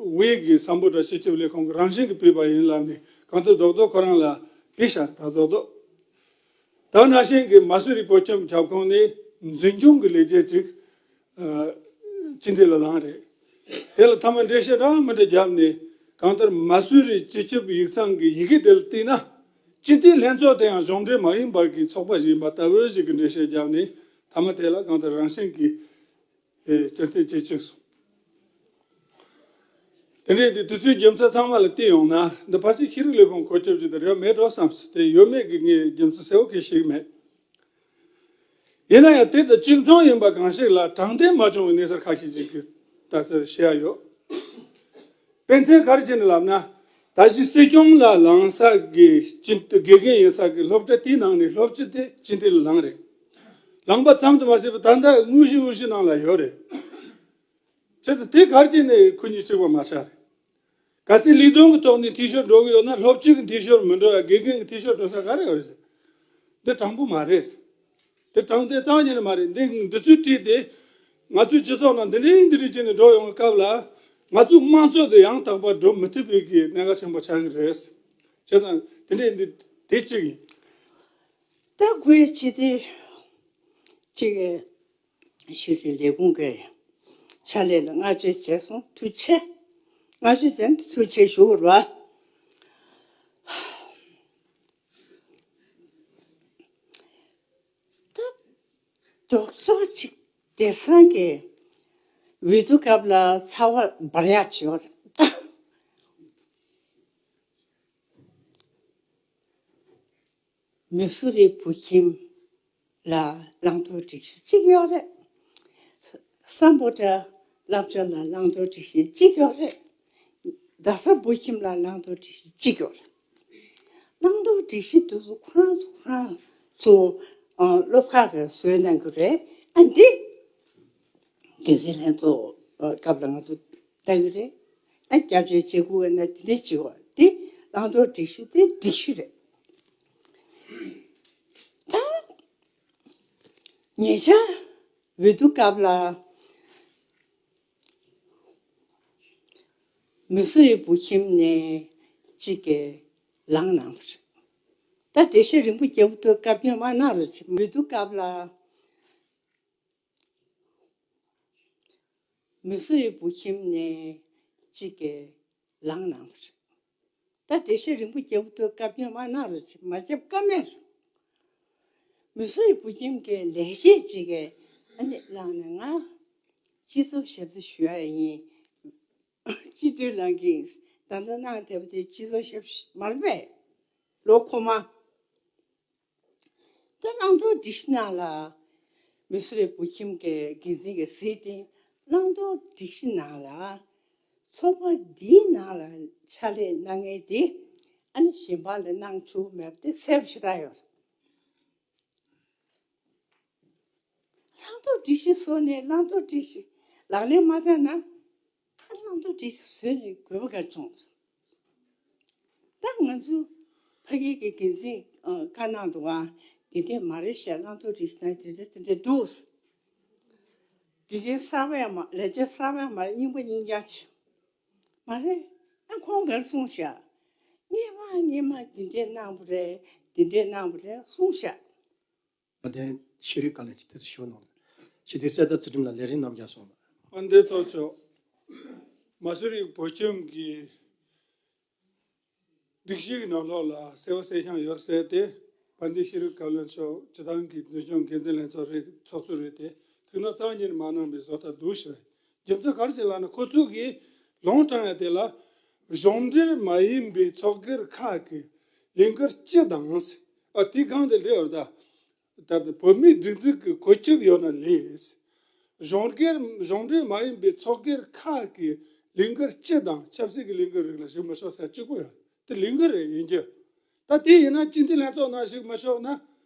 དབུས་ཀྱི་སམ་བྷོ་ཊ་སྤྱི་ཁྱབ་ལས་ཁུངས་ཀྱི་རང་བཞིན་གྱིས་ཕུད་པ་ཡིན་ལབ་ནས་གང་ལྟར་རྡོག་རྡོག་ཁོ་རང་ལ་ཕུད་ཤག་ད་རྡོག་རྡོག་ད་ནང་བཞིན་གྱི་མ་སུ་རི་བོད་ཁྱིམ་ཁྱབ་ཁོངས་ནས་འཛིན་སྐྱོང་གི་ལས་བྱེད་ཅིག་ཨ་སྤྱི་འཐུས་ལ་ལངས་རེད། དེ་ལ་མཐའ་མ་འགྲེལ་བཤད་འདྲ་མི་འདྲ་བརྒྱབ་ནས་གང་ལྟར་མ་སུ་རི་སྤྱི་ཁྱབ་ཡིག་ཚང་གི་ཡི་གེ་དེ་ལ་བལྟས་ན། སྤྱི་འཐུས་ལྷན་ཚོགས་དེ་ཡང་གཞུང་འབྲེལ་མ་ཡིན་པ་གི་ཚོགས་པ་ཞིག་ཡིན་པ་ལྟ་བུ་ཞིག་གི་འགྲེལ་བཤད་བརྒྱབ་ནས་མཐའ་མ་དེ་ལ་གང་ལྟར་རང་བཞིན་གྱིས་ཨེ་སྤྱི་འཐུས་བྱེད་བཅུག་སོང་། དེ་འདྲའི་དུས་ཚོད་རྒྱུ་མཚན་ཚང་མ་ལ་བལྟས་ཡོང་ན་འདི་ཕལ་ཆེར་ཤེས་རིག་ལས་ཁུངས་བཀོད་ཁྱབ་ཅིག་དང་འབྲེལ་བ་མེད་འགྲོ་བསམ་སོང་། དེ་ཡོད་མེད་ཀྱི་ངས་རྒྱུ་མཚན་གསལ་བོ་གི་ཤེས་ཀྱི་མེད། ཡིན་ན་ཡང་དེ་དང་གཅིག་མཚུངས་ཡིན་པ་གང་ཞིག་ལ་དྲང་བདེན་མ་བྱུང་བའི་གནས་ཚུལ་ཁ་ཤས་ཅིག་གི་ལྟ་ཚུལ་བཤད་ཡ་ཡོད། དཔེ་མཚོན་ག་རེ་བྱས་ནས་ལབ་ན། ད་གཞི་སྲིད་སྐྱོང་ལ་ལངས་ས་གི་སྤྱི་འཐུས་དགེ་རྒན་ཡིན་ས་གི་སློབ་གྲྭ་དེའི་ནང་ནས་སློབ་སྤྱི་དེ་སྤྱི་འཐུས་ལ་ལངས་རེད། ལངས་པ་ཙམ་དུ་མ་ཟད་པར་ད་ལྟ་དངོས་གཞི་དབུ་བཞུགས་ནང་ལ་ཡོད་རེད། བྱས་ཙང་དེ་ག་རེ་བྱས་ནས་ཁོ་གཉིས་གཅིག་པ་མ་ཆགས་རེད། གལ་སྲིད་ལས་དོན་གྱི་ཐོག་ནས་འཐུས་ཤོར་འགྲོ་གི་ཡོད་ན་སློབ་སྤྱི་གི་འཐུས་ཤོར་མི་འགྲོ་ཡ་དགེ་རྒན་གྱི་འཐུས་ཤོར་འགྲོ་ས་ག་རེ་ཡོད་རེད་ཟེར། འདི་དྲང་པོ་མ་རེད། འདི་དྲང་བདེན་རྩ་བ་ཉིད་ནས་མ་རེད། འདི་འདི་ཚོའི་གྲས་དེ་ང་ཚོའི་སྤྱི་ཚོགས་ནང་འདི་འདྲའི་འདི་འདྲའི་བྱས་ནས་འགྲོ་ཡོང་བའི་སྐབས་ལ་ང་ཚོའི་དམངས་གཙོ་དེ་ཡང་དག་པར་འགྲོ་མི་ཐུབ་པའི་གི་གནད་འགག་ཆེན་པོ་ཆགས་ཀྱི་རེད། བྱས་ཙང་དེ་འདྲའི་འདི་དེ་གཅིག་ཡིན། ད་ཁོའི་སྤྱི་འཐུས་གཅིག་གི་ཤེས་རིག་ལས་ཁུངས་ཀྱི་ཕྱག་ལས་ལ་བསྔགས་བརྗོད་བྱས་སོང་། ཐུགས་རྗེ་ཆེ། བསྔགས་བརྗོད་བྱས་ནས་ཐུགས་རྗེ་ཆེ་ཞུ་དགོས་རེད་པ། ད་རྡོག་རྡོག་ཅིག་བདེ་སང་གི་འོས་བསྡུ་སྐབས་ལ་ཚ་བ་འབར་ཡག་བྱེད་པ་རེད། མི་སུ་རི་བོད་ཁྱིམ་ལ་བླང་དོར་སྒྲིག་གཞི་གཅིག་ཡོད་རེད། སམ་བྷོ་ཊ་བསླབ་བྱ་ལ་བླང་དོར་སྒྲིག་གཞི་གཅིག་ཡོད་རེད། རྡ་ས་བོད་ཁྱིམ་ལ་བླང་དོར་སྒྲིག་གཞི་གཅིག་ཡོད་རེད། བླང་དོར་སྒྲིག་གཞི་དེ་ཚོ་ཁོ་རང་ཚོ་ཁོ་རང་ཚོ་ཨ་སློབ་ཁག་གིས་བཟོས་གནང་གི་རེད། ཨ་འདི་འགན་འཛིན་ལྷན་ཚོགས་སྐབས་ལ་ང་ཚོ་ལྟ་གི་རེད། ཨ་བསྐྱར་བཅོས་བྱེད་དགོས་ན་དེ་འདྲས་བྱེད་དགོས། དེ་བླང་དོར་སྒྲིག་གཞི་དེ་སྒྲིག་གཞི་རེད། ད་ཉེ་ཆར་འོས་བསྡུ་སྐབས་ལ་མི་སུ་རི་བོད་ཁྱིམ་ནས་གཅིག་གིས་ལངས་གནང་བ་རེད། ད་འགྲེལ་བཤད་རིང་པོ་རྒྱག་དུས་སྐབས་ཉོན་མ་གནང་རོགས་བྱེད། འོས་བསྡུ་སྐབས་ལ། མི་སུ་རི་བོད་ཁྱིམ་ནས་གཅིག་གིས་ལངས་གནང་བ་རེད། ད་འགྲེལ་བཤད་རིང་པོ་རྒྱབ་དུས་སྐབས་ཉོན་མ་གནང་རོགས་བྱེད། མ་རྒྱབ་ཀ་མེད་རེད། མི་སུ་རི་བོད་ཁྱིམ་གྱི་ལས་བྱེད་ཅིག་གིས་ཨ་ནི་ལངས་ནས་ང་སྤྱི་ཚོགས་ཞབས་ཕྱི་ཞུ་ཡ་ཡིན། སྤྱི་འཐུས་ལངས་ཀྱིན་ད་ལྟ་གནང་བསྡད་པ་དེ་སྤྱི་ཚོགས་ཞབས་ཕྱི་མ་རེད་པས། ལོ་འཁོར་མ། ད་བླང་དོར་སྒྲིག་གཞི་ནང་ལ་མི་སུ་རི་བོད་ཁྱིམ་གྱི་འགན་འཛིན་གྱིས་གཟིགས་ཏེ་བླང་དོར་སྒྲིག་གཞི་ནང་ལ་ཚོགས་པ་འདིའི་ནང་ལ་ཕྱག་ལས་གནང་མཁན་དེ་ཨ་ནི་གཞན་པ་ལ་གནང་ཆོག་མེད་པ་དེ་གསལ་པོ་ཞེ་དྲག་ཡོད་རེད། བླང་དོར་སྒྲིག་གཞི་བཟོས་ནས་བླང་དོར་སྒྲིག་གཞི་ལག་ལེན་མ་བསྟར་ན། ཨ་བླང་དོར་སྒྲིག་གཞི་བཟོས་ནས་དགོས་པ་ག་རེ་བྱུང་། ད་ང་ཚོ་ཕ་གི་གི་འགན་འཛིན་ཨ་བཀའ་གནང་འདུག་ཨ། དེ་འདྲས་མ་རེད་ཤག་བླང་དོར་སྒྲིག་གཞི་ནང་དེ་འདྲས་དེ་འདྲས་འདུག་དེ་གའི་གསར་པ་ཡང་མ་ལས་བྱེད་གསར་པ་ཡང་མ་རེད། རྙིང་པ་རྙིང་རྐྱང་ཆེ། མ་རེད། ཨ་ཁོང་ག་རེ་གསུངས་ཤག་སྔོན་མ་སྔོན་མ་དེ་འདྲས་གནང་བ་རེད། དེ་འདྲས་གནང་བ་རེད་གསུངས་ཤག་བ་དན་ཤེས་རིག་བཀའ་བློན་གྱིས་དེ་ཚོ་ཞུ་གནང་། སྤྱི་འཐུས་གསེར་རྟ་ཚུལ་ཁྲིམས་ལགས་ལས་རིམ་ནམ་རྒྱག་སོང་ལ། དཔལ་ལྡན་ཚོགས་གཙོ། མ་སུ་རི་བོད་ཁྱིམ་གྱི་སྒྲིག་གཞི་གི་ནང་ལོགས་ལ་གསལ་བོ་གསལ་རྐྱང་ཡོད་ཟེར་ཏེ། དཔལ་ལྡན་ཤེས་རིག་བཀའ་བློན་མཆོག་སྤྱི་བཏང་གི་འཛིན་སྐྱོང་འགན་འཛིན་ལྷན་ཚོགས་རེད། ཚོགས་གཙོ་རེད་དེ། ཐུགས་སྣང་རྩ་བ་ཉིད་ནས་མ་གནང་བའི་བཟོ་ལྟ་འདུག་ཞུ་བ་རེད། རྒྱུ་མཚན་ག་རེ་བྱས་ལབ་ན་ཁོ་ཚོ་གིས་ ལུང་དྲངས་ཡ་དེ་ལ་གཞུང་འབྲེལ་མ་ཡིན་པའི་ཚོགས་སྒེར་ཁག་གི་ལས་འགུལ་སྤྱི་དང་། ཨ་དེའི་སྒང་དེ་ལས་ཡོད་ད། ད་ལྟ་བོད་མིའི་སྒྲིག་འཛུགས་ཀྱི་བཀོད་ཁྱབ་ཡོད་ན་ལས། གཞུང་སྒེར་གཞུང་འབྲེལ་མ་ཡིན་པའི་ཚོགས་སྒེར་ཁག་གི་ལས་འགུལ་སྤྱི་དང་ཆབ་སྲིད་ཀྱི་ལས་འགུལ་རིགས་ལ་ཞུགས་མི་ཆོག་ཟེར་གཅིག་པོ་ཡོད། དེ་ལས་འགུལ་རེད་ཡིན་རྒྱུ། ད་དེ་ཡིན་ན་སྤྱི་འཐུས་ལྷན་ཚོགས་ནང་ཞུགས་མི་ཆོག་ན།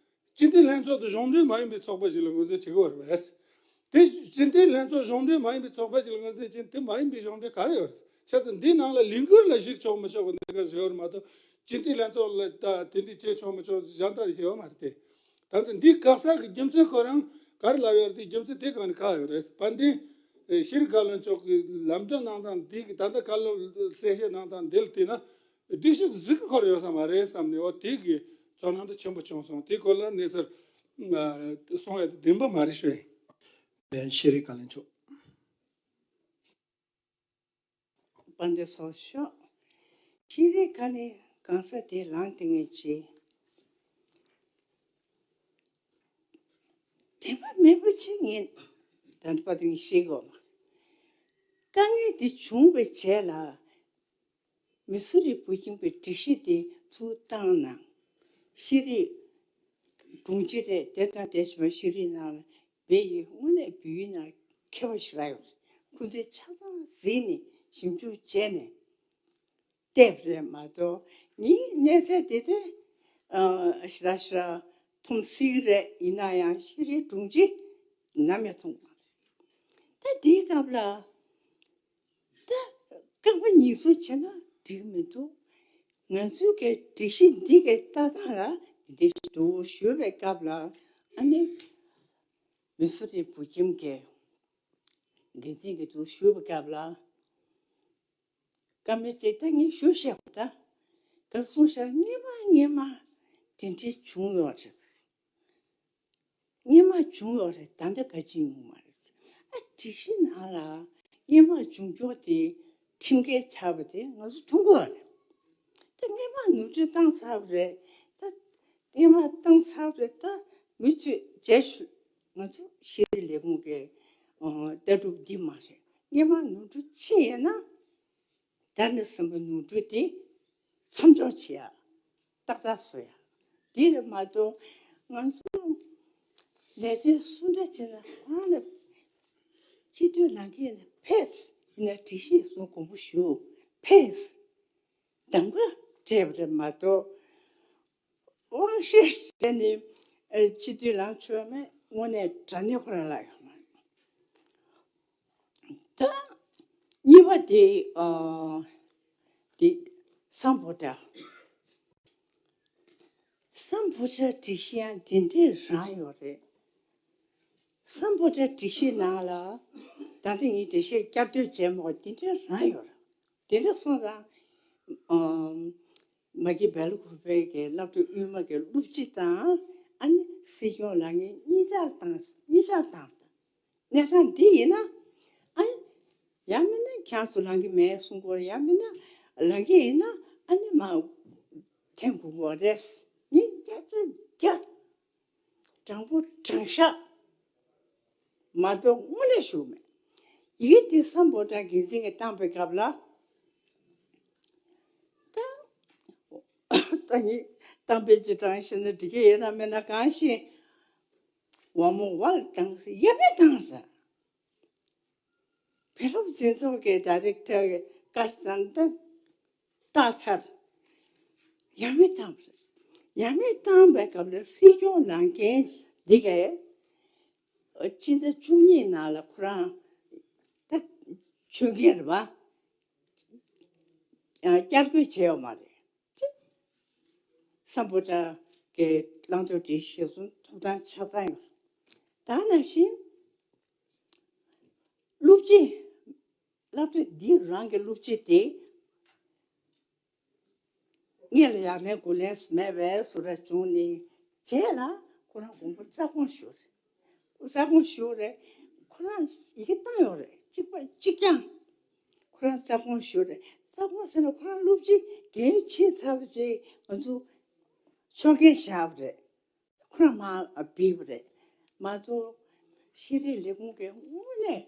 སྤྱི་འཐུས་ལྷན་ཚོགས་དེ་གཞུང་འབྲེལ་མ་ཡིན་པའི་ཚོགས་པ་ཞིག་ལ་ངོས་འཛིན་བྱེད་ཀྱི་ཡོད་རེད་པས། དེ་སྤྱི་འཐུས་ལྷན་ཚོགས་གཞུང་འབྲེལ་མ་ཡིན་པའི་ཚོགས་པ་ཞིག་ལ་ངོས་འཛིན་བྱེད་དེ་མ་ཡིན་པའི་གཞུང་འབྲེལ་ག་རེ་ཡོད་རེད། བྱས་ཙང་འདིའི་ནང་ལ་ལས་འགུལ་ལ་ཞུགས་ཆོག་མི་ཆོག་གི་གནད་འགག་ཞིག་ཡོད་རེད་མ་གཏོགས། སྤྱི་འཐུས་ལྷན་ཚོགས་ལ་ད་དེ་འདྲ་བྱེད་ཆོག་མི་ཆོག་གཞན་དག་ཞིག་ཡོད་མ་རེད་དེ། ད་ཚོད་འདི་བཀག་ས་གི་རྒྱུ་མཚན་ཁོ་རང་ག་རེ་ལབ་ཡོད་རེད་དེ། རྒྱུ་མཚན་དེ་གང་ནས་བཀག་ཡོད་རེད། དཔལ་ལྡན་ཤེས་རིག་བཀའ་བློན་མཆོག་གིས་ལམ་སྟོན་གནང་སྟངས་འདི་གི་ད་ལྟ་བཀའ་སློབ་གསལ་བཤད་གནང་སྟངས་འདི་ལ་བལྟས་ན། སྒྲིག་གཞི་གཟིགས་ཀྱི་ཁོར་ཡོད་ས་མ་རེད་བསམ་ནས། འོ་དེ་གི་ཚོར་སྣང་དེ་ཆེན་པོ་བྱུང་སོང་། དེ་སྐོར་ལ་གནས་ཚུལ་གསུང་ཡ་དེ་བདེན་པ་མ་རེད་ཞུ་ཡིན། ལན་ཤེས་རིག་བཀའ་བློན་མཆོག་དཔལ་ལྡན་ཚོགས་གཞོན། ཤེས་རིག་བཀའ་བློན་གང་ས་དེ་ལངས་དེ་ངས་བྱས། དེ་མ་མེད་པ་ཅིག་ངས་ད་ལྟ་བར་དུ་ངས་ཤེས་གོ་མ། དཀའ་ངལ་དེ་བྱུང་བའི་རྗེས་ལ། མི་སུ་རི་བུ་ཁྱིམ་གྱི་སྒྲིག་གཞི་དེ་ཚུར་བཏང་ན། ཤེས་རིག་དྲུང་ཆེ་རེད། དེ་དང་དེ་བཞིན་པ་ཤེས་རིག་ནང་ལ་བོད་ཡིག་དངོས་གནས་བོད་ཡིག་ནང་མཁས་པ་ཞིག་རག་ཡོང་། ཁོ་ཚོས་ཆ་ཚང་གཟིགས་ནས་ཞིབ་འཇུག་བྱས་ནས་བལྟས་པ་རེད་མ་གཏོགས། ངའི་གནས་ཚད་དེ་དེ་ཨ་ཞེ་དྲག་ཞེ་དྲག་མཐོ་སྲིད་རེད། ཡིན་ན་ཡང་ཤེས་རིག་དྲུང་ཆེ་ནམ་ཡང་མཐོང་མ་སོང་། ད་དེའི་སྐབས་ལ། ད་རྐང་པ་ཉིས་གསུམ་བྱས་ན་འགྲིག་མི་འདུག་ང་ཚོའི་གི་སྒྲིག་གཞི་འདི་གི་ལྟ་སྟངས་ལ་འདི་འདྲ་ཞིག་འདུག་ཞུས་པའི་སྐབས་ལ། ཨ་ནི་མི་སུ་རི་བུ་ཁྱིམ་གི་འགན་འཛིན་གྱིས་འདུག་ཞུས་པའི་སྐབས་ལ། བཀའ་མོལ་ཅིག་ད་ངས་ཞུ་བཞག་པ། ད་ག་གསུངས་བཞག་སྔོན་མ་སྔོན་མ་དེ་འདྲ་བྱུང་ཡོད་རེད། སྔོན་མ་བྱུང་ཡོད་རེད། ད་ལྟ་ག་ཅི་ཡོང་མ་རེད། ཨ་སྒྲིག་གཞི་ནང་ལ་སྔོན་མ་བྱུང་ཕྱོགས་དེ་ཁྲིམས་འགལ་ཆགས་པ་དེ་ང་ཚོ་མཐོང་གི་ཡོད་རེད། ད་སྔོན་མ་ནོར་འཁྲུལ་བཏང་ཚར་བ་རེད། ད་སྔོན་མ་བཏང་ཚར་བ་རེད། ད་མུ་མཐུད་རྗེས་སུ་ང་ཚོ་ཤེས་རིག་ལས་ཁུངས་ཀྱི་ཨ་ལྟ་གྲུབ་འདི་མ་རེད། སྔོན་མ་ནོར་འཁྲུལ་ཕྱིན་ཡོད་ན། ད་ནི་སེམས་པ་ནོར་འཁྲུལ་དེ་མཚམས་འཇོག་བྱེད་ཡ། ཏག་ཏག་བཟོ་ཡ། དེ་རེད་མ་གཏོགས་ང་ཚོ་ལས་བྱེད་སུ་འདྲ་བྱེད་ན་ཁོ་རང་ལ་སྤྱི་འཐུས་ལངས་ཀྱི་ཡིན་ན་ཕེབས། ཡིན་ན་སྒྲིག་གཞི་སོགས་དགོངས་པ་ཞུ་ཕེབས། གདམ་ག་སྤྲད་པ་རེད་མ་གཏོགས། དབང་ཤེད་བྱས་ནས་ཨ་སྤྱི་འཐུས་ལངས་ཆོག་མེད་དངོས་གནས་དྲང་གནས་ཁོ་རང་ལ་ཡོད་མ་རེད། ད་གཉིས་པ་དེ་ཨ་དེ་སམ་བྷོ་ཊ། སམ་བྷོ་ཊ་སྒྲིག་གཞི་ཡང་དེ་འདྲའི་རང་ཡོད་རེད། སམ་བྷོ་ཊ་སྒྲིག་གཞི་ནང་ལ་ད་ལྟ་ངས་འགྲེལ་བཤད་བསྐྱར་ཟློས་བྱས་མ་གོ་དེ་འདྲའི་རང་ཡོད་རེད། དེ་འདྲ་སོང་ཙང་ཨ་མ་གི་སྦེལ་ཀོབ་པའི་གི་སློབ་གྲྭ་དབུས་མ་གི་སློབ་སྤྱི་དང་ཨ་ནི་སྲིད་སྐྱོང་ལངས་མཁན་གཉིས་ཆར་བཏང་གཉིས་ཆར་བཏང་། གནས་སྟངས་འདི་ཡིན་ན། ཨ། ཡང་མིན་ན་ཁྱེད་ཚོ་ལངས་ཀྱི་མེད་གསུང་གི་ཡོད་རེད། ཡང་མིན་ན་ལངས་ཀྱི་ཡིན་ན་ཨ་ནི་མར་འཐེན་དགོས་ཀྱི་རེད། ངས་བརྒྱ་ཆ་བརྒྱ་དྲང་པོ་དྲང་བཞག་མ་གཏོགས་དངོས་གནས་ཞུ་གི་མེད། ཡི་གེ་འདི་སམ་བྷོ་ཊ་འགན་འཛིན་གྱིས་བཏང་པའི་སྐབས་ལ། ད་ད་ངས་གཏམ་དཔེ་ཅིག་དྲངས་ཤེ་ན་འགྲིག་གི་ཡོད་ན་མེད་ན་གང་ཤེས། ཝ་མོ་ཝལ་བཏང་ཟེར། ཡ་མེད་བཏང་ཟེར། བོད་སློབ་འཛིན་ཚོགས་ཀྱི་ཌའི་རེག་ཊར་གྱི་བཀའ་བཏང་སྟེ་བཏགས་ཚར། ཡ་མེད་བཏང་བ་རེད། ཡ་མེད་བཏང་བའི་སྐབས་ལ་སྲིད་སྐྱོང་ལངས་མཁན་འདི་གས་སྤྱི་ཟླ་བཅུ་གཉིས་ནང་ལ་ཁོ་རང་ད་ཆོད་མཁན་རེད་པ། བསྐྱར་བསྐོ་བྱས་ཡོད་མ་རེད། སམ་བྷོ་ཊ་གི་བླང་དོར་སྒྲིག་གཞི་གཞིར་བཟུང་ཐོབ་ཐང་ཆ་ཚང་ཡོད། ད་ནང་བཞིན་སློབ་སྤྱི། སློབ་གྲྭ་འདི་རང་གི་སློབ་སྤྱི་དེ་སྔོན་ལ་ཡར་ལེན་དགུ་ལེན་མེད་པའི་བཟོ་འདྲ་བྱུང་ནས་རྗེས་ལ་ཁོ་རང་དགོངས་པ་རྩ་དགོངས་ཞུ་རེད། རྩ་དགོངས་ཞུ་རེད། ཁོ་རང་ཡི་གེ་བཏང་ཡོད་རེད། གཅིག་པ་གཅིག་རྐྱང་། ཁོ་རང་རྩ་དགོངས་ཞུ་རེད། རྩ་དགོངས་ཟེར་ན་ཁོ་རང་སློབ་སྤྱི་རྒན་ཡོལ་ཕྱིན་ཚར་བ་ཅིག་ང་ཚོ་ཆོག་མཁན་བཞག་པ་རེད། ཁོ་རང་མར་བསྡུས་པ་རེད་མ་གཏོགས། ཤེས་རིག་ལས་ཁུངས་ཀྱིས་དངོས་གནས་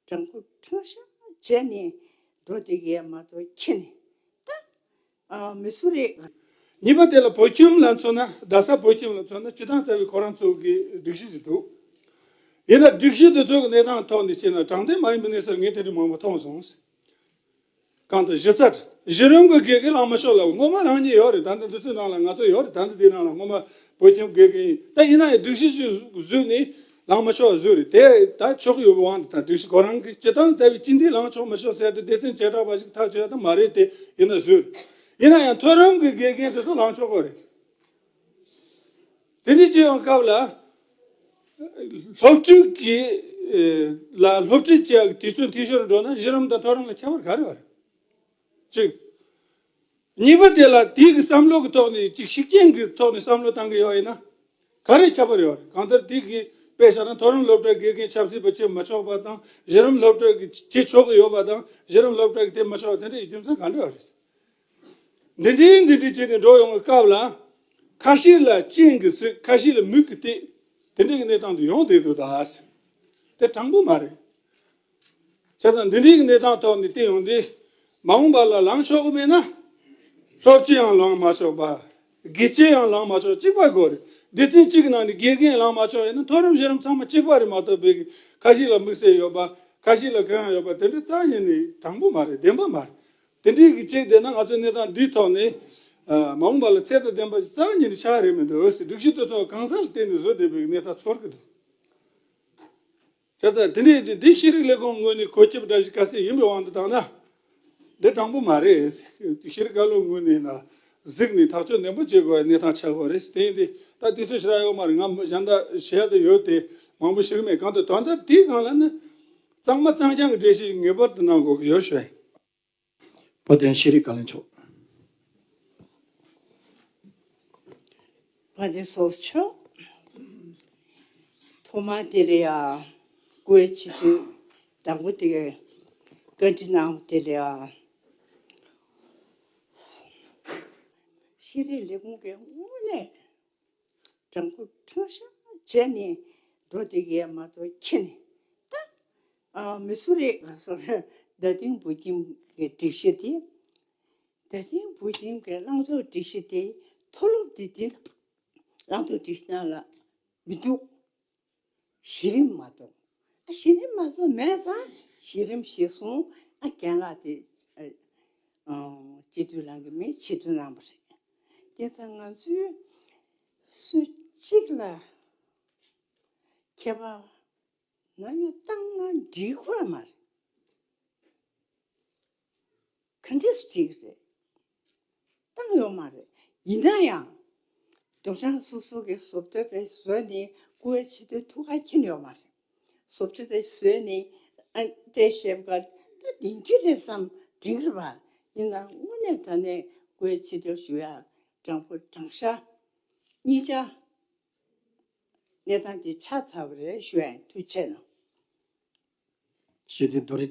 དྲང་པོ་དྲང་བཞག་བྱས་ནས་ འགྲོ་བསྡད་ཀྱི་ཡ་མ་གཏོགས་ཁྱེད་ནི་ད་ཨ་མི་སུ་རེད། གཉིས་པ་དེ་ལ་བོད་ཁྱིམ་ལ་མཚོན་ན། རྡ་ས་བོད་ཁྱིམ་ལ་མཚོན་ན་སྤྱིར་བཏང་རྩ་བའི་ཁོ་རང་ཚོ་གི་སྒྲིག་གཞི་ཞིག་འདུག་ཡིན་ན་སྒྲིག་གཞི་དེ་ཚོ་གི་གནས་སྟངས་ཐོག་ནས་བྱས་ན་དྲང་བདེན་མ་ཡིན་པའི་གནས་ཚུལ་ངས་དེ་འདྲ་མང་པོ་མཐོང་སོང་། གང་ལྟར་གཞི་རྩ་གཞི་རིམ་གྱི་དགེ་རྒན་ལངས་མ་ཆོག་ལབ། སྔོན་མ་རང་ཉིད་ཡོད་རེད། ད་ལྟ་འདི་ཚོའི་ནང་ལ་ང་ཚོ་ཡོད་རེད། ད་ལྟ་འདིའི་ནང་ལ་སྔོན་མ་བོད་ཁྱིམ་དགེ་རྒན་ཡིན། ད་ཡིན་ན་ཡང་སྒྲིག་གཞི་ཞིག་བཟོས་ནས་ལངས་མ་ཆོག་བཟོས་རེད། དེ་ད་ཆོག་གི་ཡོད་པའི་དབང་དུ་བཏང་། སྒྲིག་གཞི་ཁོ་རང་གིས་སྤྱིར་བཏང་རྩ་བའི་སྤྱི་འཐུས་ལངས་ཆོག་མ་ཆོག་ཟེར་དེ་སྡེ་ཚན་བྱེ་བྲག་པ་ཞིག་ཐག་གཅོད་ཡ་ད་མ་རེད། དེ་ཡིན་ན་བཟོས་རེད། ཡིན་ན་ཡང་མཐོ་རིམ་གྱི་དགེ་རྒན་དེ་ཚོ་ལངས་ཆོག་གི་རེད། དེ་འདྲའི་བྱེད་ཡོང་སྐབས་ལ། སློབ་ཕྲུག་གི་ཨེ་ལ་སློབ་ཁྲིད་བྱེད་ཡག་གི་དུས་ཚོད་འཐུས་ཤོར་འགྲོ་ན་གཞི་རིམ་དང་མཐོ་རིམ་ལ་ཁྱད་པར་ག་རེ་ཡོད་རེད། གཅིག་གཉིས་པ་དེ་ལ་དེའི་གི་བསམ་བློ་གི་ཐོག་ནས་གཅིག་ཤུགས་རྐྱེན་གྱི་ཐོག་ནས་བསམ་བློ་བཏང་གི་ཡོད་ཡིན་ན། ག་རེ་ཁྱད་པར་ཡོད་རེད། གང་ལྟར་དེ་གི་དཔེ་བཞག་ན་མཐོ་རིམ་སློབ་གྲྭའི་དགེ་རྒན་ཆབ་སྲིད་པ་བྱེད་མ་ཆོག་པ་དང་། གཞི་རིམ་སློབ་གྲྭ་གི་བྱེད་ཆོག་གི་ཡོད་པ་དང་། གཞི་རིམ་སློབ་གྲྭ་གི་དེ་མ་ཆོག་པ་དེ་འདྲ་ཡི་རྒྱུ་མཚན་ག་འདྲ་ཡོད་རེད། འདི་འདྲའི་འདི་འདྲའི་བྱས་ནས་འགྲོ་ཡོང་བའི་སྐབས་ལ། ཁ་ཤས་ལ་རྐྱེན་གྱིས་ཟེར། ཁ་ཤས་ལ་མིག་གིས་བལྟས། དེ་འདྲའི་གི་གནས་སྟངས་དེ་ཡོང་བསྡད་འདུག་ད། དེ་དྲང་པོ་མ་རེད། བྱས་ཙང་འདི་འདྲའི་གི་གནས་སྟངས་ཐོག་ནས་བལྟས་ཡོང་དུས། མ་འོངས་པ་ལ་ལངས་ཆོག་གི་མེད་ན། སློབ་སྤྱི་ཡང་ལངས་མ་ཆོག་པ། དགེ་ཆེ་ཡང་ལངས་མ་ཆོག་གཅིག་པ་དགོས་རེད། སྡེ་ཚན་གཅིག་གི་ནང་ནས་དགེ་རྒན་ལངས་མ་ཆོག་ཡིན་ན་མཐོ་རིམ་གཞི་རིམ་ཚང་མ་གཅིག་པ་རེད་མ་གཏོགས། བོད་ཀྱི་ཁ་ཤས་ལ་དམིགས་བསལ་ཡོད་པ། ཁ་ཤས་ལ་གང་ཡང་ཡོད་པ་དེ་འདྲ་རྩ་ཉིད་ནས་དྲང་པོ་མ་རེད། བདེན་པ་མ་རེད། དེ་འདྲའི་གི་ཅིག་བསྡད་ན་ང་ཚོའི་གནས་སྟངས་འདིའི་ཐོག་ནས། ཨ་མ་འོངས་པ་ལ་ཚད་དང་ལྡན་པ་ཞིག་རྩ་བ་ཉིད་ནས་ཆགས་ཀྱི་རེད་མི་འདུག་སྒྲིག་གཞི་དེ་ཚོ་གང་ཟག་ལ་བརྟེན་ནས་བཟོས་བསྡད་པའི་གནས་སྟངས་ཚོར་གྱི་འདུག་བྱས་ཙང་དེ་འདྲའི་དེ་འདི་ཤེས་རིག་ལས་ཁུངས་ངོས་ནས་གོ་ཁྱབ་འདྲ་ཞིག་ག་ཚད་ཡིན་པའི་དབང་དུ་བཏང་ན། འདི་དྲང་པོ་མ་རེད། ཤེས་རིག་བཀའ་བློན་ངོས་ནས་ན་གཟིགས་ནས་ཐག་གཅོད་ནན་པོ་བྱེད་དགོས་པའི་གནས་སྟངས་ཆགས་དགོས་རེད། དེ་ཡིན་དུས་ད་དུས་ཚོད་ཞེ་དྲག་ཡོད་མ་རེད། ང་གཞན་དག་བཤད་ཡ་དེ་ཡོད་དེ་མང་པོ་ཞིག་མེད། གང་ལྟར་དོན་དག་དེའི་སྒང་ལ་ནི་གཙང་མ་གཙང་རྐྱང་གི་འགྲེལ་བཤད་ངེས་པར་དུ་གནང་དགོས་ཀྱི་ཡོད་ཞུ། བ་དན་ཤེས་རིག་བཀའ་བློན་མཆོག་དཔལ་ལྡན་ཚོགས་གཙོ་མཆོག་ཐོག་མར་དེ་ལ་ཡ་སྐུའི་སྤྱི་འཐུས་དང་པོ་དེ་ག་བཀའ་འདྲི་གནང་བ་དེ་ལ་ཡ། ཤེས་རིག་ལས་ཁུངས་ཀྱི་དངོས་གནས་དྲང་པོ་དྲང་བཞག་བྱས་ནས་འགྲོ་བསྡད་ཀྱི་ཡ་མ་གཏོགས་ཁྱེད་ནི་ད་ཨ་མི་སུ་རེད་ལ་སོགས་རྡ་སྟེང་བོད་ཁྱིམ་གྱི་སྒྲིག་གཞི་དེ། རྡ་སྟེང་བོད་ཁྱིམ་གྱི་བླང་དོར་སྒྲིག་གཞི་དེ་མཐོ་སློབ་དེ་དེ་བླང་དོར་སྒྲིག་གཞི་ནང་ལ་མི་འདུག་གཞི་རིམ་མ་གཏོགས། ཨ་གཞི་རིམ་མ་གཏོགས་མེད་ཙང་གཞི་རིམ་གཞིར་བཟུང་ཨ་རྒན་ལགས་དེ་ཨ་སྤྱི་འཐུས་ལངས་ཀྱི་མེད། ཆེས་མཐོའི་རྣམ་པ་རེད། དེ་ཙང་ང་ཚོས་སུ་གཅིག་ལ་ཁྱད་པར་ནམ་ཡང་བཏང་ན་འགྲིག་ཁོ་ར་མ་རེད། ག་འདྲས་སེ་བྲིས་རེད། བཏང་ཡོད་མ་རེད། ཡིན་ན་ཡང་། སྡོམ་ཚང་སོ་སོ་གི་བཟོ་བཅོས་དེ་བཟོས་ནས་སྐུའི་ཆེད་དུ་ཐུགས་ཁ་མཁྱེན་ཡོད་མ་རེད། བཟོ་བཅོས་དེ་བཟོས་ནས་ཨ་སྤྲད་བཞག་པ་ད་བདེན་རྒྱུ་རེད་བསམ་དྲན་གི་རེད་པ། ཡིན་ན་དངོས་གནས་དྲང་གནས་སྐུའི་ཆེད་དུ་ཞུ་ཡ་དྲང་པོ་དྲང་བཞག་གཉིས་ཆ་གནས་སྟངས་དེ་ཆགས་ཚར་བ་རེད་ཞུ་ཡ་ཡིན། ཐུགས་རྗེ་ཆེ་གནང་། ཞེས་ཏེ་རྡོ་རིང་